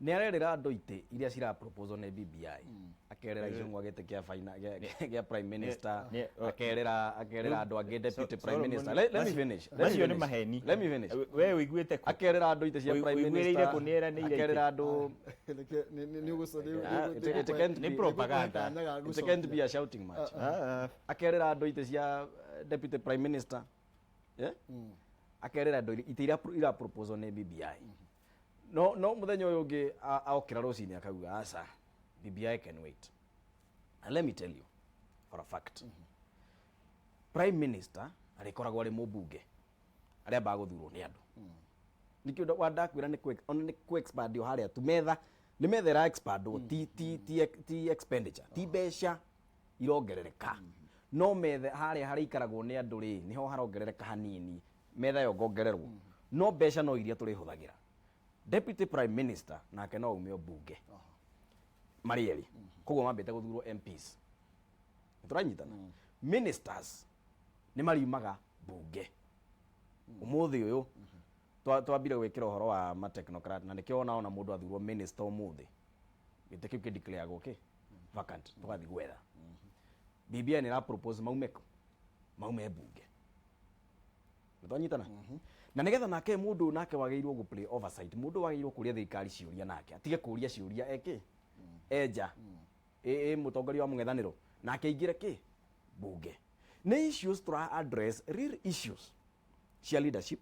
Nĩ arerĩra andũ itĩ iria cira proposal nĩ BBI, akerĩra Icũng'wa gĩtĩ kĩa gĩa prime minister, akerĩra andũ angĩ deputy prime minister. Let me finish. Let me Macio nĩ finish. maheni. Let me finish. We ũiguĩte kũ? Akerĩra andũ itĩ cia prime Ũiguĩrĩire minister, kũ nĩ eranĩire itĩ? akerĩra andũ. It can't Nĩ propaganda. It can't be a shouting match. Akerĩra andũ itĩ cia deputy prime minister, yeah? Akerĩra andũ itĩ iria ira proposal nĩ BBI. No mũthenya ũyũ ũngĩ aokĩra rũcinĩ akauga aca, BBI can wait. And let me tell you for a fact, prime minister arĩkoragwo arĩ mũmbunge arĩa ambaga gũthurwo nĩ andũ. Nikĩo wandakwĩra ona nĩ kũ expand o harĩa tu metha, nĩ metha ĩra expandwo, ti expenditure, ti mbeca irongerereka, no metha harĩa harĩikaragwo nĩ andũ rĩ, nĩho harongerereka hanini, metha yongongererwo, no mbeca no iria tũrĩhũthagĩra. Deputy prime minister nake no aume mbunge marĩ erĩ, koguo mambĩte gũthurwo MPs. Tũranyitana? Ministers nĩ mariumaga mbunge. Ũmũthĩ ũyũ twambire gwĩkĩra ũhoro wa ma technocrat, na nĩkĩo ona mũndũ athurwo minister ũmũthĩ, gĩtĩ kĩu kĩdeclareagwo kĩ vacant, tũgathiĩ gwetha. BBI nĩ ĩra propose maume kũ? Maume mbunge. Nĩtwanyitana? Na nĩgetha nake mũndũ nake wagĩrĩirwo gũ play oversight, mũndũ wagĩrĩirwo kũria thirikari ciũria, nake atige kũria ciũria eke enja ĩ mũtongoria wa mũng'ethanĩro nake aingĩre kĩ bunge. Nĩ issues tũra address, real issues cia leadership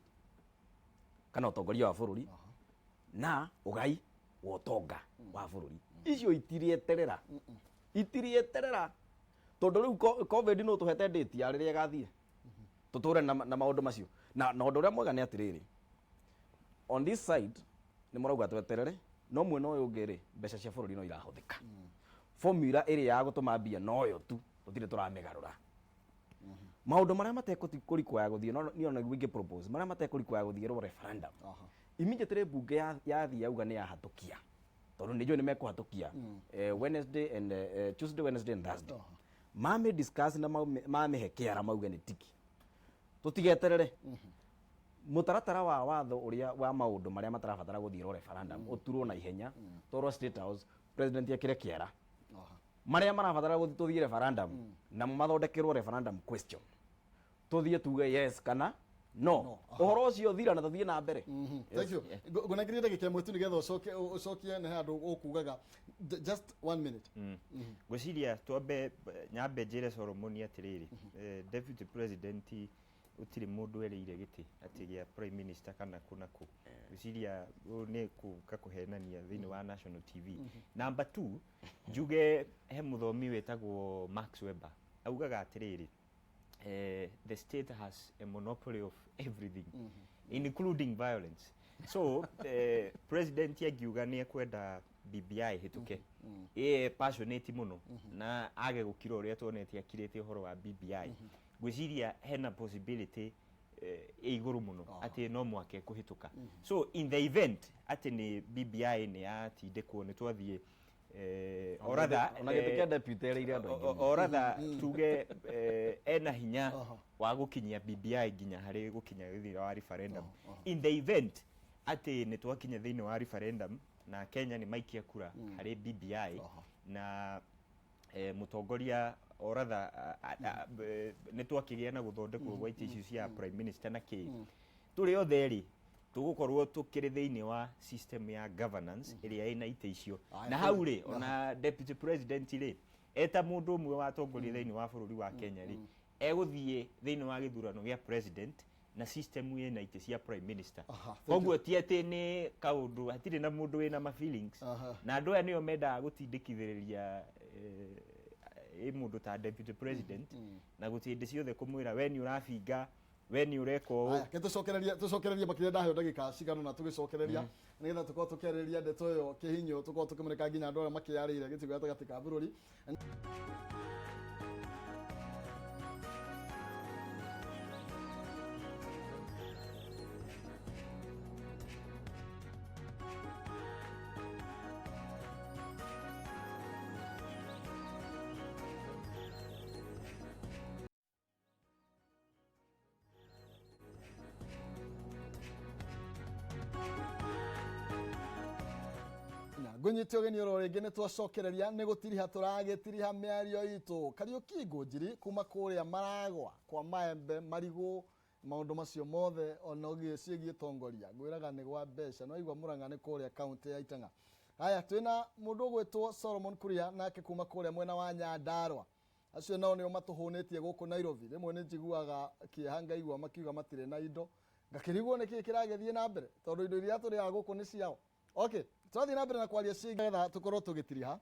kana ũtongoria wa bũrũri na ũgai wa ũtonga wa bũrũri. Icio itirieterera, itirieterera, tondũ rĩu COVID no tũhete date ya rĩrĩa ĩgathiĩ tũtũre na maũndũ macio. Na ũndũ ũrĩa mwega nĩ atĩrĩrĩ, on this side nĩ mũrauga tweterere, no mwena ũyũ ũngĩ rĩ, mbeca cia bũrũri no irahũthĩka. Formula ĩrĩa ya gũtũma mbia noyo tu, tũtirĩ tũramĩgarũra. Maũndũ marĩa matekũrikwaya gũthiĩ, no niĩ ona nĩguo ingĩ propose, marĩa matekũrikwaya gũthiĩrwo referendum immediately mbunge yathiĩ yauga nĩ yahatũkia, tondũ nĩ njũĩ nĩ mekũhatũkia Wednesday and Tuesday, Wednesday and Thursday, mame discuss na mamĩhe kĩara, mauge nĩ tiki, tũtigeterere. Mũtaratara wa watho ũrĩa wa maũndũ marĩa matarabatara gũthiĩrwo referendum ũturwo na ihenya, twarwo State House, president ekĩre kĩara. Marĩa marabatara gũthiĩ tũthiĩ referendum na mathondekerwo referendum question, tũthiĩ tuge yes kana no, ũhoro ũcio thira na tũthiĩ na mbere. Thank you. Ngũnengerie ndagĩka ĩmwe tu nĩgetha ũcoke ũcokie nĩ handũ ũkugaga. Just one minute. Ngwĩciria twambe nyambe njĩre Solomon atĩrĩrĩ, deputy president gũtirĩ mũndũ erĩire gĩtĩ atĩ gĩa prime minister kana kũ na kũ. Ngwĩciria ũyũ nĩ kũka kũhenania thĩinĩ wa national TV. Number 2, njuge he mũthomi wĩtagwo Max Weber augaga atĩrĩrĩ, the state has a monopoly of everything, including violence. So president angiuga nĩ ekwenda BBI hĩtũke, ĩ passionate mũno na age gũkira ũrĩa tuonete akirĩte ũhoro wa BBI, ngwĩciria hena possibility ĩ igũrũ mũno atĩ no mwaka ĩkũhĩtũka. So in the event atĩ nĩ BBI nĩ yatindĩkwo, nĩ twathiĩ or rather Ona gĩtĩ kĩa deputy erĩire andũ aingĩ. Or rather tuge ena hinya wa gũkinyia BBI nginya harĩ gũkinya thĩinĩ wa referendum. In the event atĩ nĩ twakinya thĩinĩ wa referendum na Kenya nĩ maikia kura harĩ BBI na mũtongoria or rather nĩ twakĩgĩa na gũthondekwo gwa itĩ icio cia prime minister na kĩ, tũrĩ othe rĩ, tũgũkorwo tũkĩrĩ thĩinĩ wa system ya governance ĩrĩa ĩna itĩ icio. Na hau rĩ, ona deputy president rĩ, eta mũndũ ũmwe watongoria thĩinĩ wa bũrũri wa Kenya rĩ, egũthiĩ thĩinĩ wa gĩthurano gĩa president na system ĩna itĩ cia prime minister. Thank. Koguo ti atĩ nĩ kaũndũ hatirĩ na mũndũ wĩna ma feelings. Na andũ aya nĩo mendaga gũtindĩkithĩrĩria ĩ mũndũ ta deputy president na gũtirĩ hĩndĩ ciothe kũmwĩra we nĩ ũrabinga, we nĩ ũreka ũũ. Aya, ke tũcokererie makĩria, ndaheo ndagĩka cigana na tũgĩcokereria nĩgetha tũkorwo tũkĩarĩrĩria ndeto ĩyo kĩhinyo, tũkorwo tũkĩmũrĩka nginya andũ arĩa makĩarĩire gĩcigo gatagatĩ ka bũrũri. Ngũnyite ũgeni oro rĩngĩ nĩ twacokereria nĩ gũtiriha tũragĩtiriha mĩario itũ. Kariũki Ngũnjiri kuma kũrĩa Maragwa kwa maembe, marigũ, maũndũ macio mothe ona ũgĩ ciĩgiĩ tongoria ngwĩraga nĩ gwa mbeca no igua Murang'a nĩ kũrĩa kaunti ya Itang'a. Haya, twĩna mũndũ ũgwĩtwo Solomon Kuria nake kuma kũrĩa mwena wa Nyandarua. Acio nao nĩo matũhũnĩtie gũkũ Nairobi. Rĩmwe nĩ njiguaga kĩeha ngaigua makiuga matirĩ na indo, ngakĩrigwo nĩkĩ kĩragĩthiĩ na mbere tondũ indo iria tũrĩaga gũkũ nĩ ciao. Okay, tũrathiĩ na mbere na kwaria ciĩgiĩ tũkorwo tũgĩtiriha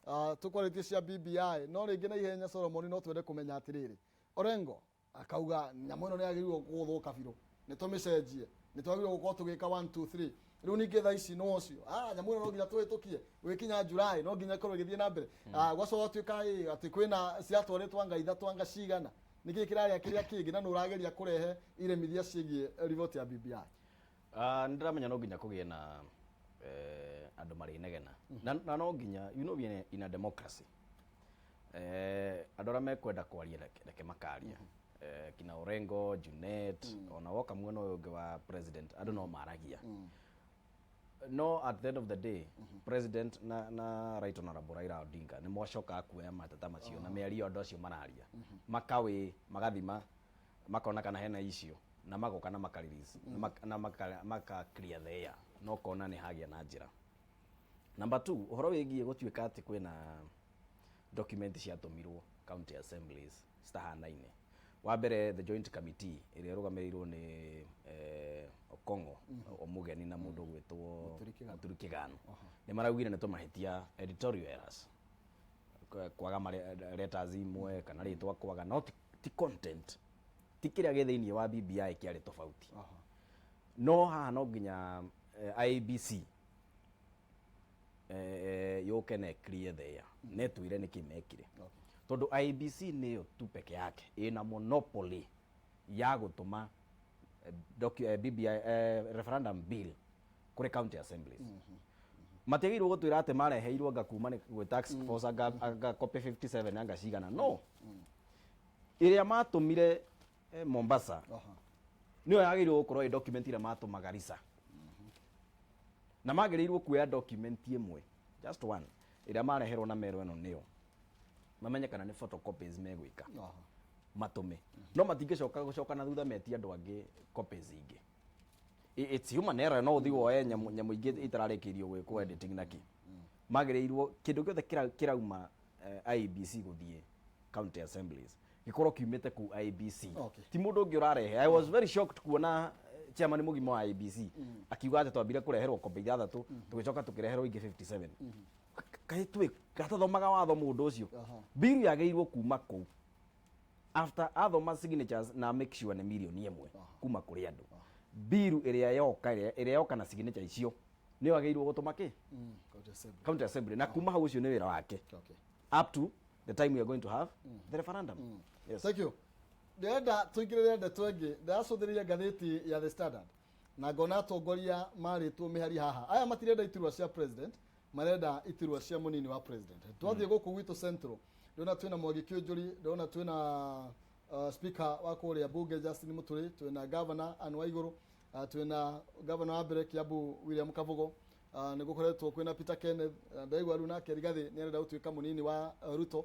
tũkwarĩtie cia BBI, no rĩngĩ na ihenya Solomon no twende kũmenya atĩrĩrĩ, Orengo akauga nyamũ ĩno nĩ yagĩrĩirwo gũthũka biũ, nĩ tũmĩcenjie, nĩ twagĩrĩirwo gũkorwo tũgĩka 1 2 3. Rĩu ningĩ thaa ici no ũcio nyamũ ĩno no nginya tũhĩtũkie gũgĩkinya July no nginya ĩkorwo ĩgĩthiĩ na mbere. Gwacoka gwatuĩka atĩ kwĩna ciatwarĩtwo anga ithatũ anga cigana, nĩkĩĩ kĩrarĩa kĩrĩa kĩngĩ, na nĩ ũrageria kũrehe iremithia ciĩgiĩ riboti ya BBI? Nĩ ndĩramenya no nginya kũgĩe na andũ marĩnegena na no nginya, you know, we are in a democracy. Andũ arĩa mekwenda kwaria reke makaria. Kina Orengo, Junet, ona woka mwena ũyũ ũngĩ wa president, andũ no maragia. No at the end of the day, president na Right Honorable Raila Odinga nĩ mocokaga kuoya mateta macio na mĩario andũ acio mararia, makawĩ magathima, makona kana hena icio, na magoka na maka release na maka clear the air, no kona nĩ hagĩa na njĩra. Number 2, ũhoro wĩgiĩ gũtuĩka atĩ kwĩna document ciatũmirwo county assemblies citahanaine. Wa mbere, the joint committee ĩrĩa ĩrũgamĩrĩirwo nĩ Okong'o Omugeni na mũndũ ũgwĩtwo Mũturi Kĩgano, nĩ maraugire nĩ tũmahĩtia, editorial errors, kwaga letters imwe kana rĩtwa kwaga, no ti content, ti kĩrĩa gĩ thĩinĩ wa BBI kĩarĩ tofauti. No haha no nginya IEBC yũke na clear the air, na ĩtwĩre nĩkĩ mekire, tondũ IEBC nĩyo tu peke yake ĩna monopoly ya gũtũma BBI, referendum bill kũrĩ county assemblies. Matiagĩrĩirwo gũtwĩra atĩ mareheirwo anga kuma nĩ gwĩ task force anga copy 57 anga cigana, no ĩrĩa matũmire Mombasa nĩyo yagĩrĩirwo gũkorwo ĩ document ĩrĩa matũma Garissa, na magĩrĩirwo kuoya document ĩmwe, just one, ĩrĩa mareherwo na merwo ĩno nĩyo, mamenye kana nĩ photocopies megwĩka matũme, no matingĩcoka gũcoka na thutha metie andũ angĩ copies ingĩ. It's human error, no ũthiĩ woe nyamũ ingĩ itararĩkĩirio gwĩkwo editing na kĩ. Magĩrĩirwo kĩndũ gĩothe kĩrauma IEBC gũthiĩ county assemblies gĩkorwo kiumĩte kũu IEBC, ti mũndũ ũngĩ ũrarehe. I was very shocked kuona chairman mũgima wa IEBC akiuga atĩ twambire kũreherwo kombe 6, tũgĩcoka tũkĩreherwo ingĩ 57. Kaĩ twĩ gatathomaga watho mũndũ ũcio? Bill yagĩrĩirwo kuma kũu after athoma signatures na make sure nĩ mirioni 1 kuma kũrĩ andũ. Bill ĩrĩa yoka, ĩrĩa yoka na signature icio, nĩyo agĩrĩirwo gũtũma kĩ? County assembly. County assembly, na kuma hau ũcio nĩ wĩra wake up to the time we are going to have the referendum. Yes. Thank you. Ndĩrenda tũingĩrĩre ndeto ĩngĩ. Ndĩracũthĩrĩria ngathĩti ya The Standard na ngona atongoria marĩtwo mĩhari haha. Aya matirenda iturwa cia president, marenda iturwa cia mũnini wa president. Twathiĩ gũkũ gwitũ Central, ndĩrona twĩna Mwangi Kĩũnjũri, ndĩrona twĩna speaker wa kũrĩa bunge Justin Muturi, twĩna governor Anne Waigũrũ, twĩna governor wa mbere Kiambu William Kabugo, nĩ gũkoretwo kwĩna Peter Kenneth, ndaigua rĩu nake Rigathi nĩ arenda gũtuĩka mũnini wa Ruto.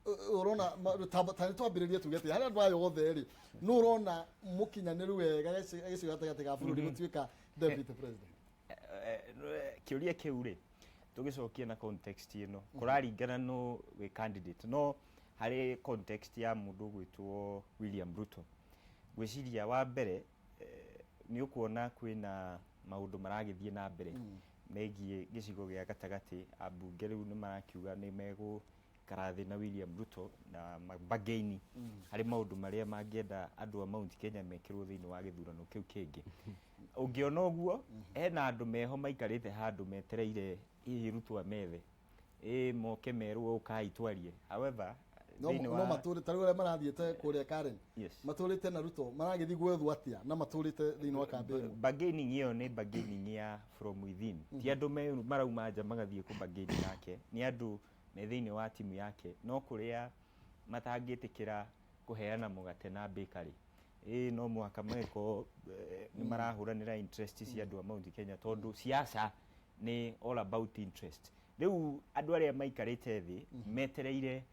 Ũrona ta nĩ twambĩrĩrie tuge atĩ harĩ andũ aya othe rĩ, nũ ũrona mũkinyanĩru wega gĩcigo gatagatĩ ga bũrũri gũtuĩka deputy president? Kĩũria kĩu rĩ, tũgĩcokie na context ĩno, kũraringana no wĩ candidate, no harĩ context ya mũndũ ũgwĩtwo William Ruto, ngwĩciria wa mbere nĩ ũkuona kwĩna maũndũ maragĩthiĩ na mbere megiĩ gĩcigo gĩa gatagatĩ. Ambunge rĩu nĩ marakiuga nĩ megũikara thĩ na William Ruto na bargain harĩ maũndũ marĩa mangĩenda andũ a Mount Kenya mekĩrwo thĩinĩ wa gĩthurano kĩu kĩngĩ. Ũngĩona ũguo hena andũ meho maikarĩte handũ metereire hihi Ruto amethe, ĩ moke merwo ũkai twarie. However, no thĩinĩ no wa matũrĩte tarĩu arĩa marathiĩte kũrĩa Karen matũrĩte na Ruto maragĩthiĩ gwethwo atĩa na matũrĩte thĩinĩ wa kambĩ ĩmwe? Bargaining ĩyo nĩ bargaining ya from within, ti andũ marauma nja magathiĩ kũ bargain nake, nĩ andũ me thĩinĩ wa timu yake, no kũrĩa matangĩtĩkĩra kũheana mũgate na bakery, ĩ no mũhaka magĩkorwo nĩ marahũranĩra interest cia andũ a Mount Kenya, tondũ siasa Nĩ all about interest. Rĩu andũ arĩa maikarĩte thĩ metereire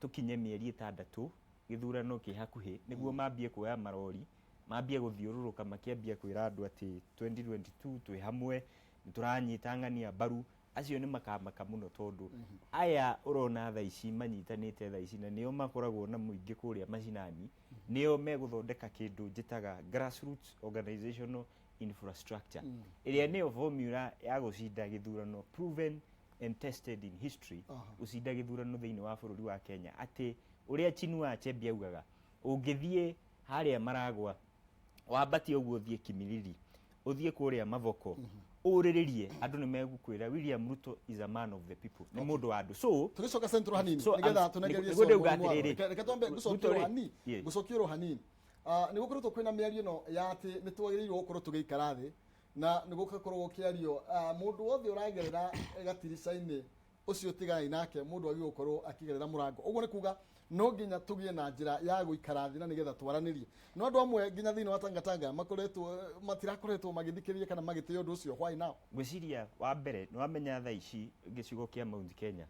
tũkinye mĩeri 6 gĩthurano kĩ hakuhĩ nĩguo mambie kuoya marori, mambie gũthiũrũrũka makĩambia kwĩra andũ atĩ 2022 twĩ hamwe, nĩ tũranyita ng'ania mbaru. Acio nĩ makamaka mũno, tondũ aya ũrona thaa ici manyitanĩte thaa ici na nĩo makoragwo na mũingĩ kũrĩa macinani, nĩo megũthondeka kĩndũ njĩtaga grassroots organizational infrastructure, ĩrĩa nĩyo formula ya gũcinda gĩthurano, proven and tested in history, gũcinda gĩthurano thĩinĩ wa bũrũri wa Kenya. Atĩ ũrĩa Chinua Achebe augaga, ũngĩthiĩ harĩa Maragwa, wambatie ũguo ũthiĩ Kimilili, ũthiĩ kũrĩa Mavoko, ũrĩrĩrie andũ, nĩ megũkwĩra William Ruto is a man of the people, nĩ mũndũ wa andũ. So Tũgĩcoka Central hanini So, nĩgetha tũnengerie nĩguo ndauga Solomon Mwaro. atĩrĩrĩ, Reke twambe Ruto ngũcokie rĩ, hanini, ngũcokie hanini. Nĩ gũkoretwo kwĩna mĩario ĩno ya atĩ nĩ twagĩrĩirwo gũkorwo tũgĩikara thĩ na nĩ gũgakorwo gũkĩario, mũndũ wothe ũragerera gatirica-inĩ ũcio tiganai nake, mũndũ agĩrĩirwo gũkorwo akĩgerera mũrango. Ũguo nĩ kuga no nginya tũgĩe na njĩra ya gũikara thĩ na nĩgetha twaranĩrie. No andũ amwe nginya thĩinĩ wa Tangatanga makoretwo matirakoretwo magĩthikĩrĩria kana magĩtĩĩa ũndũ ũcio. Why now? Ngwĩciria wa mbere nĩ wamenya thaa ici gĩcigo kĩa Mount Kenya,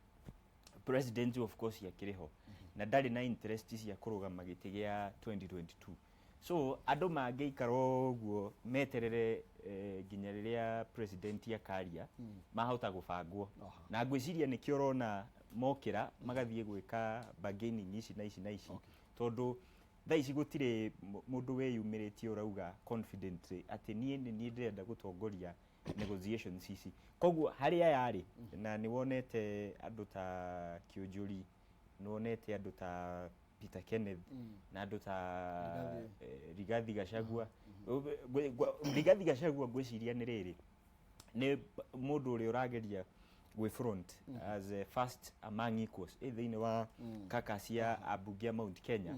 president of course akĩrĩ ho na ndarĩ na interest cia kũrũgama gĩtĩ gĩa 2022. So andũ mangĩikara ũguo meterere nginya rĩrĩa president akaria, mahota gũbangwo. Na ngwĩciria nĩkĩo ũrona mokĩra magathiĩ gwĩka bargaining ici na ici na ici, tondũ thaa ici gũtirĩ mũndũ wĩyumĩrĩtie ũrauga confidently atĩ niĩ nĩ niĩ ndĩrenda gũtongoria negotiations ici. Koguo harĩa yarĩ na nĩ wonete andũ ta Kĩũnjũri, nĩ wonete andũ ta Peter Kenneth na andũ ta Rigathi. Rigathi Gachagua. Rigathi Gachagua ngwĩciria nĩ rĩrĩ nĩ mũndũ ũrĩa ũrageria gwĩ front as a first among equals thĩinĩ wa kaka cia ambunge a Mount Kenya,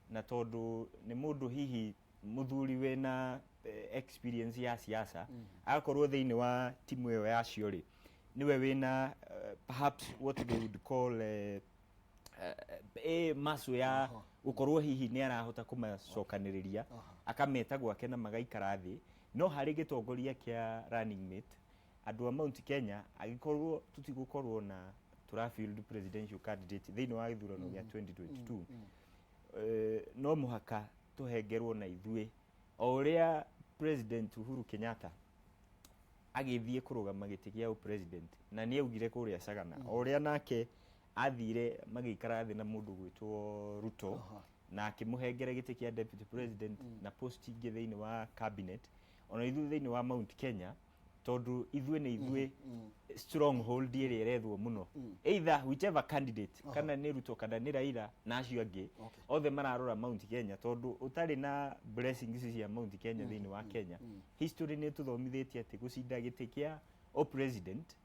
na tondũ nĩ mũndũ hihi mũthuri wĩna experience ya siasa, agakorwo thĩinĩ wa timu ĩyo yacio rĩ, nĩwe wĩna perhaps what they would call macu ya gũkorwo hihi nĩ arahota kũmacokanĩrĩria, akameta gwake na magaikara thĩ. No harĩ gĩtongoria kĩa running mate, andũ a Mount Kenya, angĩkorwo tũtigũkorwo na tũra field presidential candidate thĩinĩ wa gĩthurano gĩa 2022, no mũhaka tũhengerwo na ithuĩ o ũrĩa President Uhuru Kenyatta agĩthiĩ kũrũgama gĩtĩ gĩa president na nĩ augire kũrĩa Sagana, o ũrĩa nake athire magĩikara thĩ na mũndũ gwĩtwo Ruto na akĩmũhengere gĩtĩ kĩa deputy president na post ingĩ thĩinĩ wa cabinet, ona ithuĩ thĩinĩ wa Mount Kenya, tondũ ithuĩ nĩ ithuĩ stronghold ĩrĩa ĩrethwo mũno, either whichever candidate, kana nĩ Ruto kana nĩ Raila na acio angĩ, othe mararora Mount Kenya, tondũ ũtarĩ na blessings cia Mount Kenya thĩinĩ wa Kenya, history nĩ ĩtũthomithĩtie atĩ gũcinda gĩtĩ kĩa o president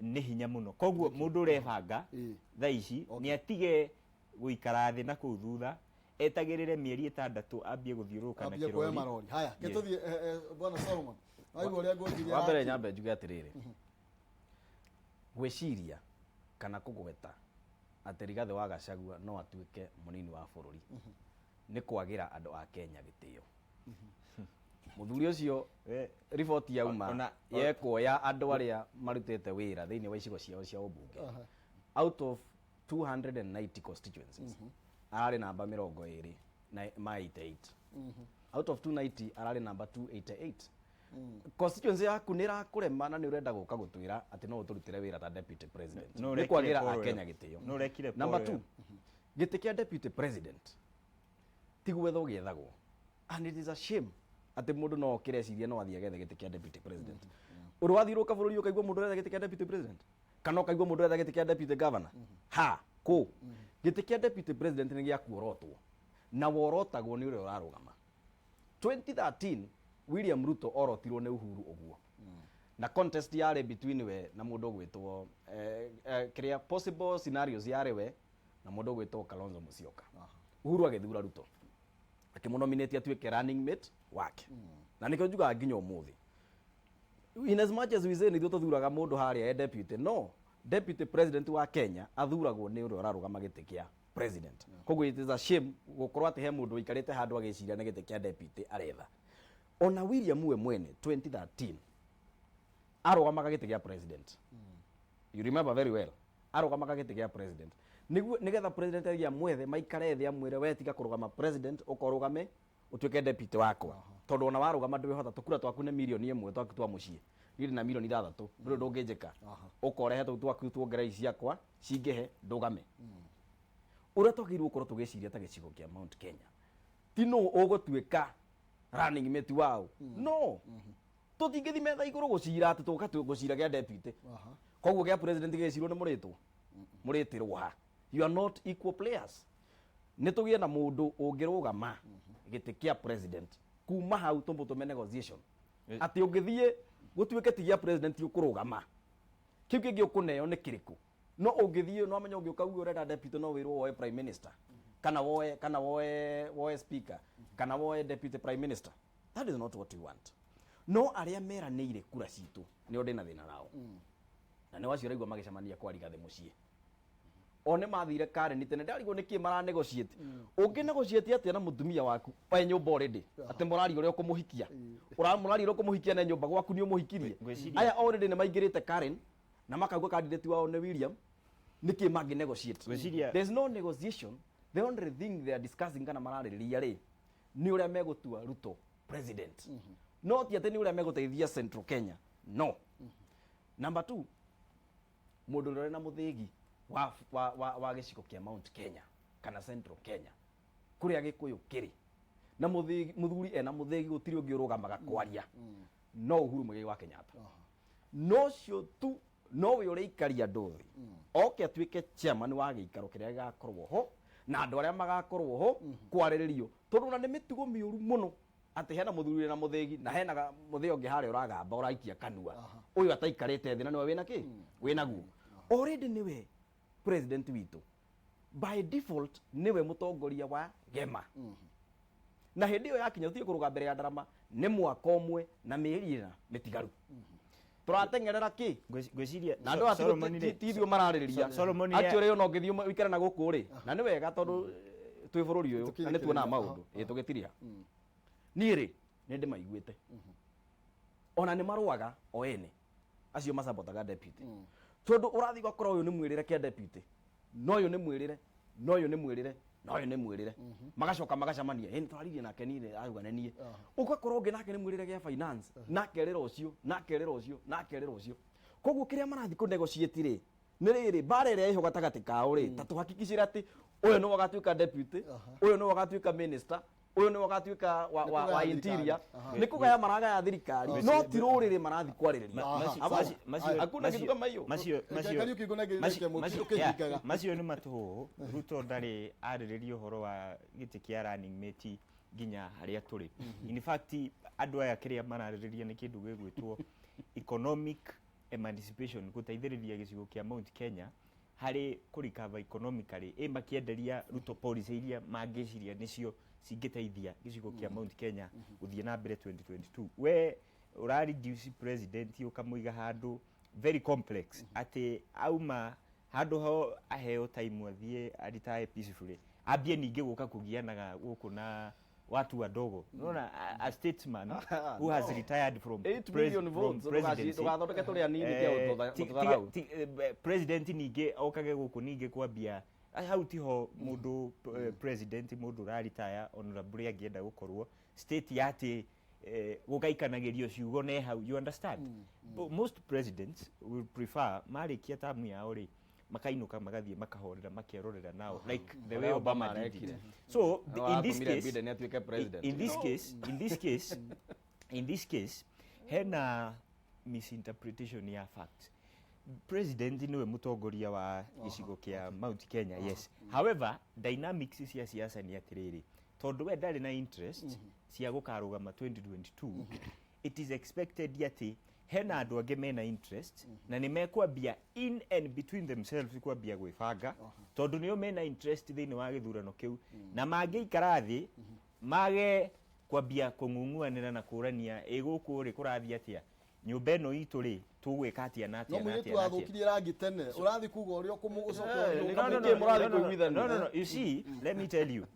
nĩ hinya mũno. Koguo mũndũ ũrebanga thaa ici nĩ atige gũikara thĩ na kũu thutha etagĩrĩre mĩeri 6 ambie gũthiũrũrũka na Ambie kuoya kĩrori. Marori haya ke tũthiĩ, bwana Solomon, waigua ũrĩa ngũnjiria? Wa mbere nyambe njuge atĩrĩrĩ, gwĩciria kana kũgweta atĩ Rigathĩ wa Gachagua no atuĩke mũnini wa bũrũri nĩ kwagĩra andũ a Kenya gĩtĩo. Mũthuri ũcio, riboti yauma yekwo ya andũ arĩa marutĩte wĩra thĩinĩ wa icigo ciao cia ũmbunge, out of 290 constituencies ararĩ namba 20 na ma 88 out of 290, ararĩ namba 288. Constituency yaku nĩ ĩrakũrema na nĩ ũrenda gũka gũtwĩra atĩ no ũtũrutĩre wĩra ta deputy president? No Nĩ ũrekire kwagĩra poll ĩyo. Akenya gĩtĩo. No ũrekire Number poll ĩyo. two, gĩtĩ kĩa deputy president ti gwethwo gĩethagwo, and it is a shame atĩ mũndũ no okĩre ecirie no athiĩ agethe gĩtĩ kĩa deputy president. Ũrĩ wathiũrũka bũrũri ũkaigua mũndũ aretha gĩtĩ kĩa deputy president, kana ũkaigua mũndũ aretha gĩtĩ kĩa deputy governor ha kũ? Gĩtĩ kĩa deputy president nĩ gĩa kuorotwo na worotagwo nĩ ũrĩa ũrarũgama. 2013 William Ruto orotirwo nĩ Uhuru ũguo, na contest yarĩ between we na mũndũ ũgwĩtwo kĩrĩa possible scenarios yarĩ we na mũndũ ũgwĩtwo Kalonzo Musyoka. Uhuru agĩthura Ruto, akĩmũnominate atuĩke running mate wake. Na nĩkĩo njugaga nginya ũmũthĩ, in as much as we say nĩ ithuĩ tũthuraga mũndũ harĩa e deputy, no deputy president wa Kenya athuragwo nĩ ũrĩa ũrarũgama gĩtĩ kĩa president. Koguo it is a shame gũkorwo atĩ he mũndũ ũikarĩte handũ agĩciria nĩ gĩtĩ kĩa deputy aretha. Ona William we mwene 2013 Arũgamaga gĩtĩ gĩa president. You remember very well, arũgamaga gĩtĩ gĩa president nĩguo nĩgetha president athiĩ amwethe, maikare thĩ, amwĩre, "We tiga kũrũgama president, ũkorũgame ũtuĩke deputy wakwa, tondũ ona warũgama ndwĩhota, tũkura twaku nĩ 1 mirioni twaku twa mũciĩ, niĩ ndĩna 6 mirioni, ndũrĩ ũndũ ũngĩnjĩka, ũkorehe tũu twaku tuongerera ici ciakwa cingĩhe ndũgame." Ũrĩa twagĩrĩirwo gũkorwo tũgĩciria ta gĩcigo kĩa Mount Kenya ti nũ ũgũtuĩka running mate wao. No tũtingĩthi metha igũrũ gũcira atĩ tũka gũcira gĩa deputy. Koguo gĩa president gĩgĩcirwo nĩ mũrĩtwo mũrĩtĩrwo ha? You are not equal players. Nĩ tũgĩe na mũndũ ũngĩrũgama gĩtĩ kĩa president, kuma hau tũmũtũme negotiation, atĩ ũngĩthiĩ gũtuĩke ti gĩa president ũkũrũgama, kĩu kĩngĩ ũkũneo nĩ kĩrĩkũ? No ũngĩthiĩ no amenya ũngĩũka uge ũrenda deputy, no wĩrwo woe prime minister kana woe speaker kana woe deputy prime minister. That is not what we want. No arĩa meranĩire kura citũ nĩo ndĩna thĩna nao, na nĩ wacio ũraigua magĩcemania kwa Rigathĩ mũciĩ. O nĩ mathire Karen tene, ndarigwo nĩkĩ mara negotiate. Ũngĩ negotiate atĩa na mũtumia waku e nyũmba already, atĩ mũraria ũrĩa ũkũmũhikia, ũramũraria ũrĩa ũkũmũhikia na nyũmba gwaku nĩ ũmũhikirie? Aya already nĩ maingĩrĩte Karen na makauga candidate wao nĩ William. Nĩkĩ mangĩ negotiate? There's no negotiation. The only thing they are discussing kana mararĩrĩria rĩ, nĩ ũrĩa megũtua Ruto president, no ti atĩ nĩ ũrĩa megũteithia Central Kenya. No number two, mũndũ ũrĩa ũrĩ na mũthĩgi wa gĩcigo kĩa Mount Kenya kana Central Kenya kũrĩa Gĩkũyũ kĩrĩ na mũthĩgi, mũthuri ena mũthĩgi, gũtirĩ ũngĩ ũrũgamaga kwaria no Uhuru Muigai wa Kenyatta. No cio tu nowe ũrĩikaria andũ thĩ, oke atuĩke chairman wa gĩikaro kĩrĩa gĩgakorwo ho na andũ arĩa magakorwo ho kwarĩrĩrio, tondũ ona nĩ mĩtugo mĩũru mũno atĩ hena mũthuri na mũthĩgi na hena mũthĩ ũngĩ harĩa ũragamba ũraikia kanua, ũyũ ataikarĩte thĩ na nĩwe wĩna kĩ wĩnaguo already. Nĩwe president witũ by default, nĩwe mũtongoria wa gema, na hĩndĩ ĩyo yakinya tũtige kũrũga mbere ya ndarama nĩ mwaka ũmwe na mĩeri ĩna mĩtigaru. Tũrateng'erera kĩ? Ngwĩciria Na andũ aya Solomon ti ithuĩ mararĩrĩria. Solomon Actually ona ũngĩthiĩ ũikare na gũkũ rĩ, na nĩ wega tondũ twĩ bũrũri ũyũ na nĩ tuonaga maũndũ ĩ tũgĩtiriha. Niĩ rĩ, nĩ ndĩmaiguĩte ona nĩ marũaga o ene acio masapotaga deputy, tondũ ũrathiĩ ũgakora ũyũ nĩ mwĩrĩre kĩa deputy, na ũyũ nĩ mwĩrĩre, na ũyũ nĩ mwĩrĩre, na ũyũ nĩ mwĩrĩre, magacoka magacemania, "Ĩ, nĩtwaririe nake, niĩ auga nĩ niĩ." Ũgakora ũngĩ nake nĩ mwĩrĩre gĩa finance, na akerĩra ũcio, na akerĩra ũcio, na akerĩra ũcio. Koguo kĩrĩa marathiĩ kũ negotiate rĩ, nĩ rĩrĩ mbara ĩrĩa ĩho gatagatĩ kao rĩ, ta tũhakikicĩre atĩ ũyũ nĩwe ũgatuĩka deputy, ũyũ nĩwe ũgatuĩka minister, ũyũ nĩwe ũgatuĩka wa Nĩ kũgaya interior. thirikari. Nĩ kũgaya maragaya thirikari, no ti rũrĩrĩ marathiĩ kwarĩrĩria. Hakuna kitu kama hiyo. Kariũki, ngũnengere kĩmwe ũkĩhingaga. Macio nĩ matũhũhũ. Ruto ndarĩ arĩrĩria ũhoro wa gĩtĩ kĩa running mate nginya harĩa tũrĩ. In fact, andũ aya kĩrĩa mararĩrĩria nĩ kĩndũ gĩgwĩtwo economic emancipation, gũteithĩrĩria gĩcigo kĩa Mount Kenya harĩ kũ recover economically, ĩ makĩenderia Ruto policy iria mangĩciria nĩcio cingĩteithia gĩcigo kĩa Mount Kenya gũthiĩ na mbere 2022. We ũra reduce president, ũkamũiga handũ very complex, atĩ auma handũ ho aheo time athiĩ aretire peacefully, ambie ningĩ gũka kũgianaga gũkũ na watu wadogo. Unaona a statesman who has retired from 8 million from votes presidency. Ndũgathondeke tũrĩa nini tia gũtũtharau. President ningĩ okage gũkũ ningĩ kwambia. Hau tiho mũndũ president, mũndũ ũraritaya honorably angĩenda gũkorwo state ya atĩ gũgaikanagĩrio ciugo ne hau, you understand? But most presidents will prefer marĩkia tamu yao rĩ, makainũka, magathiĩ makahorera, makerorera nao, like the way Ũrĩa Obama Obama did it. arekire. So in this Atũmire case Biden atuĩke president. In this case hena misinterpretation ya fact. President niwe mutongoria wa gĩcigo kĩa Mount Kenya, yes. However, dynamics cia siasa nĩ atĩrĩrĩ, tondũ we ndarĩ na interest cia gũkarũgama 2022, it is expected atĩ hena andũ angĩ mena interest na nĩ mekwambia in and between themselves kwambia gwĩbanga, tondũ nĩo mena interest thĩinĩ wa gĩthurano kĩu, na mangĩikara thĩ mage kwambia kũng'ung'uanĩra na kũrania, ĩ gũkũ rĩ kũrathiĩ atĩa, nyũmba ĩno itũ rĩ, tũgwĩka atĩa na No atĩa na mũirĩtu atĩa na atĩa. wathũkirie rangi tene, ũrathiĩ kuga ũrĩa ũkũmũcokia. Nĩ- nĩkĩ mũrathiĩ kũiguithania? No. You see, let me tell you,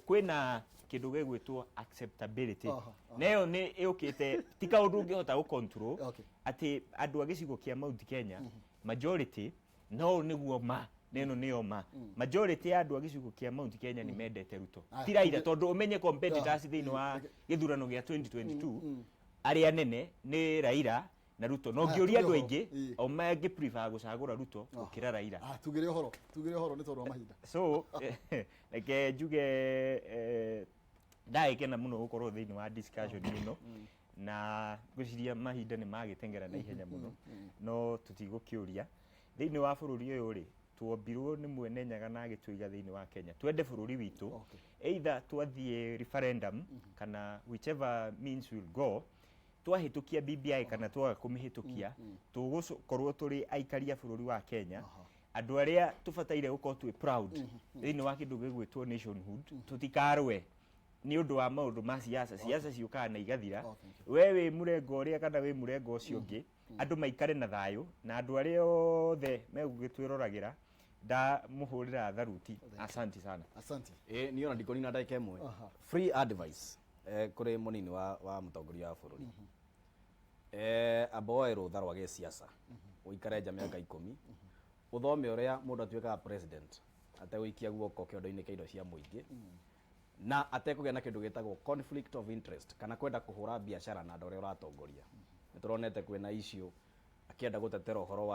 Kwĩna kĩndũ gĩgwĩtwo acceptability. Aha. Na ĩyo nĩ ĩũkĩte, ti kaũndũ ũngĩhota gũ-control atĩ andũ a gĩcigo kĩa Mount Kenya majority, no nĩguo ma na ĩno nĩyo ma, majority ya andũ a gĩcigo kĩa Mount Kenya nĩ mendete Ruto, Aya, ti Raila, tondũ ũmenye competitors thĩinĩ wa gĩthurano gĩa 2022 arĩa nene nĩ Raila na Ruto, no Aya, ngĩũria tuge andũ ũhoro. aingĩ o mangĩ prefer gũcagũra Ruto gũkĩra Raila. Ah, tugire ũhoro, tugire ũhoro nĩ tondũ wa mahinda. So reke njuge, ndagĩkena mũno gũkorwo thĩinĩ wa discussion ĩno, na ngwĩciria mahinda nĩ magĩteng'era na ihenya mũno, no tũtigũkĩũria. Thĩinĩ wa bũrũri ũyũ rĩ, tuombirwo nĩ mwene Nyaga na agĩtũiga thĩinĩ wa Kenya twende bũrũri witũ. Either twathiĩ referendum kana whichever means will go, twahĩtũkia BBI kana twaga kũmĩhĩtũkia, tũgũkorwo tũrĩ aikari a bũrũri wa Kenya, andũ arĩa tũbataire gũkorwo twĩ proud thĩinĩ wa kĩndũ gĩgwĩtwo nationhood. Tũtikarũe nĩ ũndũ wa maũndũ ma siasa. Siasa ciũkaga na igathira. Oh, thank you. We wĩ mũrengo ũrĩa kana wĩ mũrengo ũcio ũngĩ, andũ maikare na thayũ, na andũ arĩa othe megũgĩtwĩroragĩra, ndamũhũrĩra tharuti. Asante sana. Asante. Ĩ niĩ ona ndikũnina ndagĩka ĩmwe. Free advice kũrĩ mũnini wa mũtongoria wa bũrũri, amba woe rũtha rwa gĩsiasa, ũikare nja mĩaka 10, ũthome ũrĩa mũndũ atuĩkaga president ategũikia guoko kĩondo-inĩ kĩa indo cia mũingĩ na atekũgĩa na kĩndũ gĩtagwo conflict of interest kana kwenda kũhũra biacara na andũ arĩa ũratongoria. Nĩ tũronete kwĩna issue akĩenda gũtetera ũhoro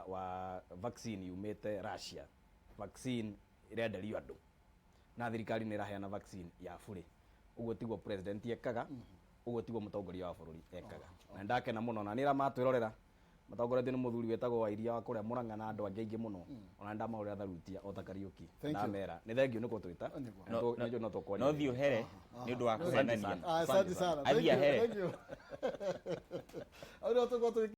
wa vaccine yumĩte Russia, vaccine ĩrenderio andũ na thirikari nĩ ĩraheana vaccine ya bure. Ũguo tiguo president ekaga, ũguo tiguo mũtongoria wa bũrũri ekaga. Na ndakena mũno na nĩ matwĩrorera matongoretio nĩ mũthuri wĩtagwo Wairia wa kũrĩa Mũrang'a na andũ angĩ aingĩ mũno. Ona ndamahũrĩra tharutia o ta Kariũki. Thank you. Ndamera nĩ thengiũ nĩ gũtwĩta. Nĩguo. Nĩ no tũkwaria. No thiĩ ũhere nĩ ũndũ wa Asante kũhenania. sana. Ah, asante sana. Thank Athiĩ you. ahere. Thank you. Au nĩho tũgũkorwo.